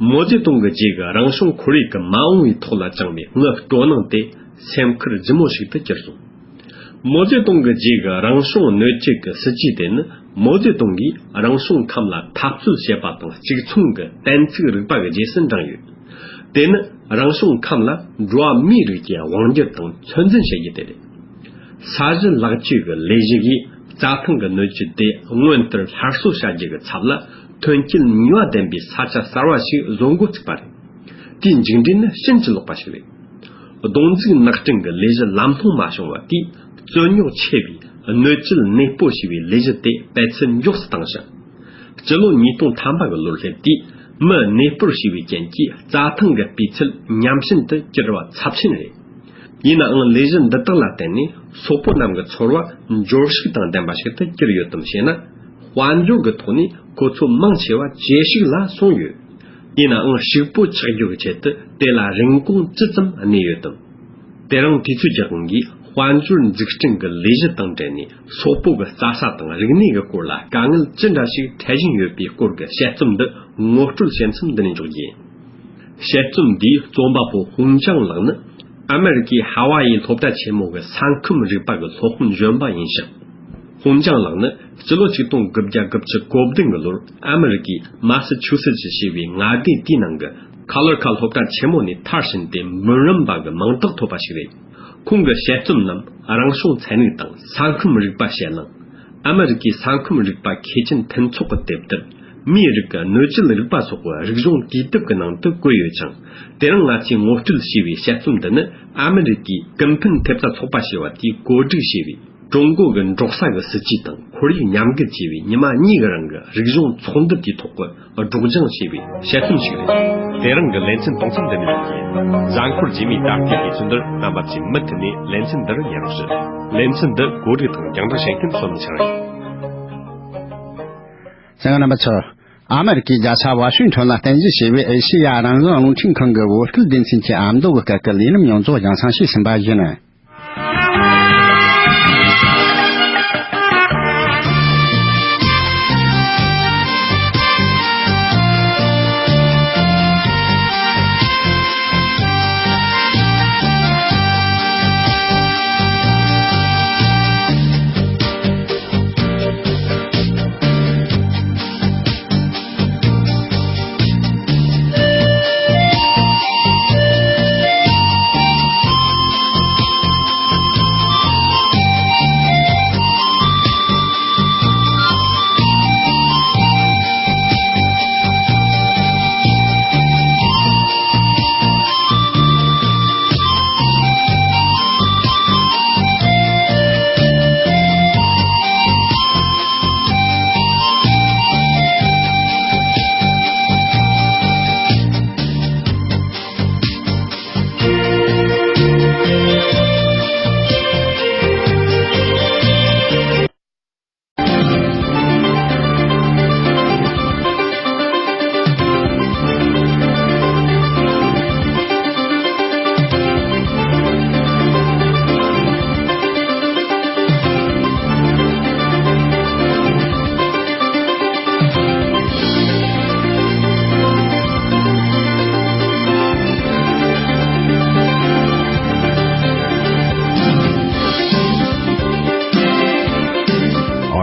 མའོ་ཙེ་ཏུང་གི་རྗེས་ཀྱི་རང་བྱུང་ཁོར་ཡུག་གི་མ་འོངས་པའི་ཐོག་ལ་བཅངས་པའི་ངའི་སྤྲོ་སྣང་དེ་སེམས་ཁུར་ལྗིད་མོ་ཞིག་ཏུ་གྱུར་སོང་། མའོ་ཙེ་ཏུང་གི་རྗེས་ཀྱི་རང་བྱུང་སྣོད་བཅུད་ཀྱི་སྲིད་ཇུས་དེ་ནི་མའོ་ཙེ་ཏུང་གིས་རང་བྱུང་ཁམས་ལ་འཐབ་རྩོད་བྱེད་པ་དང་གཅིག་མཚུངས་ཀྱི་གཏན་ཚིགས་རིག་པ་གི་རྗེས་སུ་འབྲངས་ཡོད། དེ་ནི་རང་བྱུང་ཁམས་ལ་འགྲོ་བ་མིའི་རིགས་ཀྱི་དབང་སྒྱུར་དང་ཚོད་འཛིན་བྱེད་རྒྱུ་དེ་རེད། ས་གཞི་ལེགས་བཅོས་ཀྱི་ལས་གཞི་གིས་རྩྭ་ཐང་གི་སྣོད་བཅུད་དེ་མངོན་མཐོར་སླར་གསོ་བྱ་རྒྱུ་གི་ཚབ་ལ་ཐོན་སྐྱེད་ནུས་པ་ལྡན་པའི་ས་ཆ་གསར་བ་ཞིག་བཟོ་འགོ་བཙུགས་པ་རེད། དེའི་མཇུག་འབྲས་ནི་ཕྱིན་ཅི་ལོག་པ་ཞིག་རེད། རྡོ་འཛུགས་ནགས་སྐྲུན་གྱི་ལས་གཞི་ལམ་ལྷོང་མ་བྱུང་བ་དེས་རྩོད་རྙོག་ཆེ་བའི་སྣོད་བཅུད་གནས་སྤོ་བྱས་པའི་ལས་གཞི་དེ་སྤེལ་ཚད་མགྱོགས་སུ་བཏང་ཞིང་། སྤྱི་ལོ་ཉིས་སྟོང་ཐམ་པ་གི་ལོར་སླེབས་དུས་མི་གནས་སྤོར་བྱས་པའི་རྐྱེན་གྱིས་རྩྭ་ཐང་གི་སྤུས་ཚད་ཉམས་ཞན་དུ་གྱུར་བ་ཚབས་ཆེན་རེད། ཡིན་ནའང་ལས་གཞི་འདི་དག་ལ་བརྟེན་ནས་སོག་པོ་རྣམས་ཀྱི་འཚོ་བ་འབྱོར་ཕྱུག་དང་ལྡན་པ་ཞིག་ཏུ་གྱུར་ཡོད་དམ་ཞེ་ན། དཔལ་འབྱོར་གྱི་ཐོག་ནས་ཁོ་ཚོ་མང་ཆེ་བ་ཇེ་ཕྱུག་ལ་སོང་ཡོད། ཡིན་ནའང་ཕྱུག་པོ་ཆགས་རྒྱུ་གི་ཆེད་དུ་དེ་ལ་རིན་གོང་ཇི་ཙམ་གནས་ཡོད་དམ། དེ་རིང་དུས་ཚོད་ཀྱི་དབང་གིས་དཔལ་འབྱོར་འཛུགས་སྐྲུན་གྱི་ལས་གཞི་དང་འབྲེལ་ནས་སོག་པོ་གི་རྩྭ་ས་དང་རིག་གནས་ཀྱི་སྐོར་ལ་དཀའ་ངལ་ཅི་འདྲ་ཞིག་འཕྲད་བཞིན་ཡོད་པའི་སྐོར་གྱི་དཔྱད་རྩོམ་འདི་ངོ་སྤྲོད་བྱེད་མཚམས་འདི་ནས་འཇོག་རྒྱུ་ཡིན། དཔྱད་རྩོམ་འདིའི་རྩོམ་པ་པོ་ཧུང་ཅང་ལགས་ནི་ཨ་མེ་རི་ཀའི་ཧ་ཝ་ཡི་སློབ་གྲྭ་ཆེན་མོ་གི་ས་ཁམས་རིག་པ་གི་སློབ་དཔོན་གཞོན་པ་ཡིན་ཞིང་། ཧུང་ཅང་ལགས་ནི་སྤྱི་ལོ་ཆིག་སྟོང་དགུ་བརྒྱ་དགུ་བཅུ་གོ་བདུན་གྱི་ལོར་ཨ་མེ་རི་ཀའི་མ་སི་ཆུ་སི་ཆི་ཞེས་པའི་མངའ་སྡེ་དེའི་ནང་གི་ཁ་ལར་ཁ་སློབ་གྲྭ་ཆེན་མོ་ནས་མཐར་ཕྱིན་ཏེ་འབུམ་རམས་པ་གི་མིང་རྟགས་ཐོབ་པ་ཞིག་རེད། ཁོང་གི་དཔྱད་རྩོམ་རྣམས་རང་བྱུང་ཚན་རིག་དང་ས་ཁམས་རིག་པ་ཞེད་སྣང་། ཨ་མེ་རི་ཀའི་ས་ཁམས་རིག་པ་མཁས་ཅན་མཐུན་ཚོགས་ཀྱི་དེབ་ཐེར། མིའི་རིགས་ཀྱི་སྣོད་བཅུད་རིག་པ་སོགས་ཀྱི་རིག་གཞུང་དུས་དེབ་ཀྱི་ནང་དུ་བཀོད་ཡོད་ཅིང་། དེ་རིང་ང་ཚོས་ངོ་སྤྲོད་བྱས་པའི་དཔྱད་རྩོམ་འདི་ནི་ཨ་མེ་རི་ཀའི་ཀུན་ཕན་ཐེབས་རྩ་ཚོགས་པ་ཞེས་པ་དེས་གོ་སྒྲིག་བྱས་པའི་ཀྲུང་གོ་གི་འབྲོག་ས་གི་སྲིད་ཇུས་དང་ཁོར་ཡུག་ཉམས་རྒུད་ཅེས་པའི་ཉི་མ་གཉིས་ཀྱི་རིང་གི་རིག་གཞུང་ཚོགས་འདུ་དེའི་ཐོག་གི་སྒྲོག་སྦྱང་བྱས་པའི་དཔྱད་རྩོམ་ཞིག་རེད། དེ་རིང་གི་ལེ་ཚན་གཏོང་མཚམས་འདི་ནས་ཡིན། གཟའ་འཁོར་རྗེས་མའི་ད་ལྟའི་དུས་ཚོད་འདིར་རྣམ་པ་ཚོས་མུ་མཐུད་ནས་ལེ་ཚན་འདི་རུ་ཉན་རོགས་ཞུ། ལེ་ཚན་འདི་གོ་སྒྲིག་དང་རྒྱང་བསྒྲགས་བྱེད་མཁན་བསོད་ནམས་ཚེ་རིང་ཡིན། གསན་མཁན་རྣམ་པ་ཚོ། ཨ་མེ་རི་ཀའི་རྒྱལ་ས་ཝ་ཤིང་ཊོན་ལ་རྟེན་གཞི་བྱས་པའི་ཨེ་ཤེ་ཡ་རང་དབང་རླུང་འཕྲིན་ཁང་གི་བོད་སྐད་སྡེ་ཚན་གྱི་ཨ་མདོ་གི་སྐད་ཀྱི་ལས་རིམ་ཡོངས་རྫོགས་རྒྱང་སྲིང་བྱས་ཟིན་པ་ཡིན།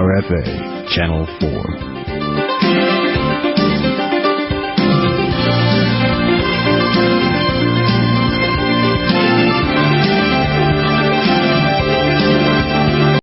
R F A Channel four.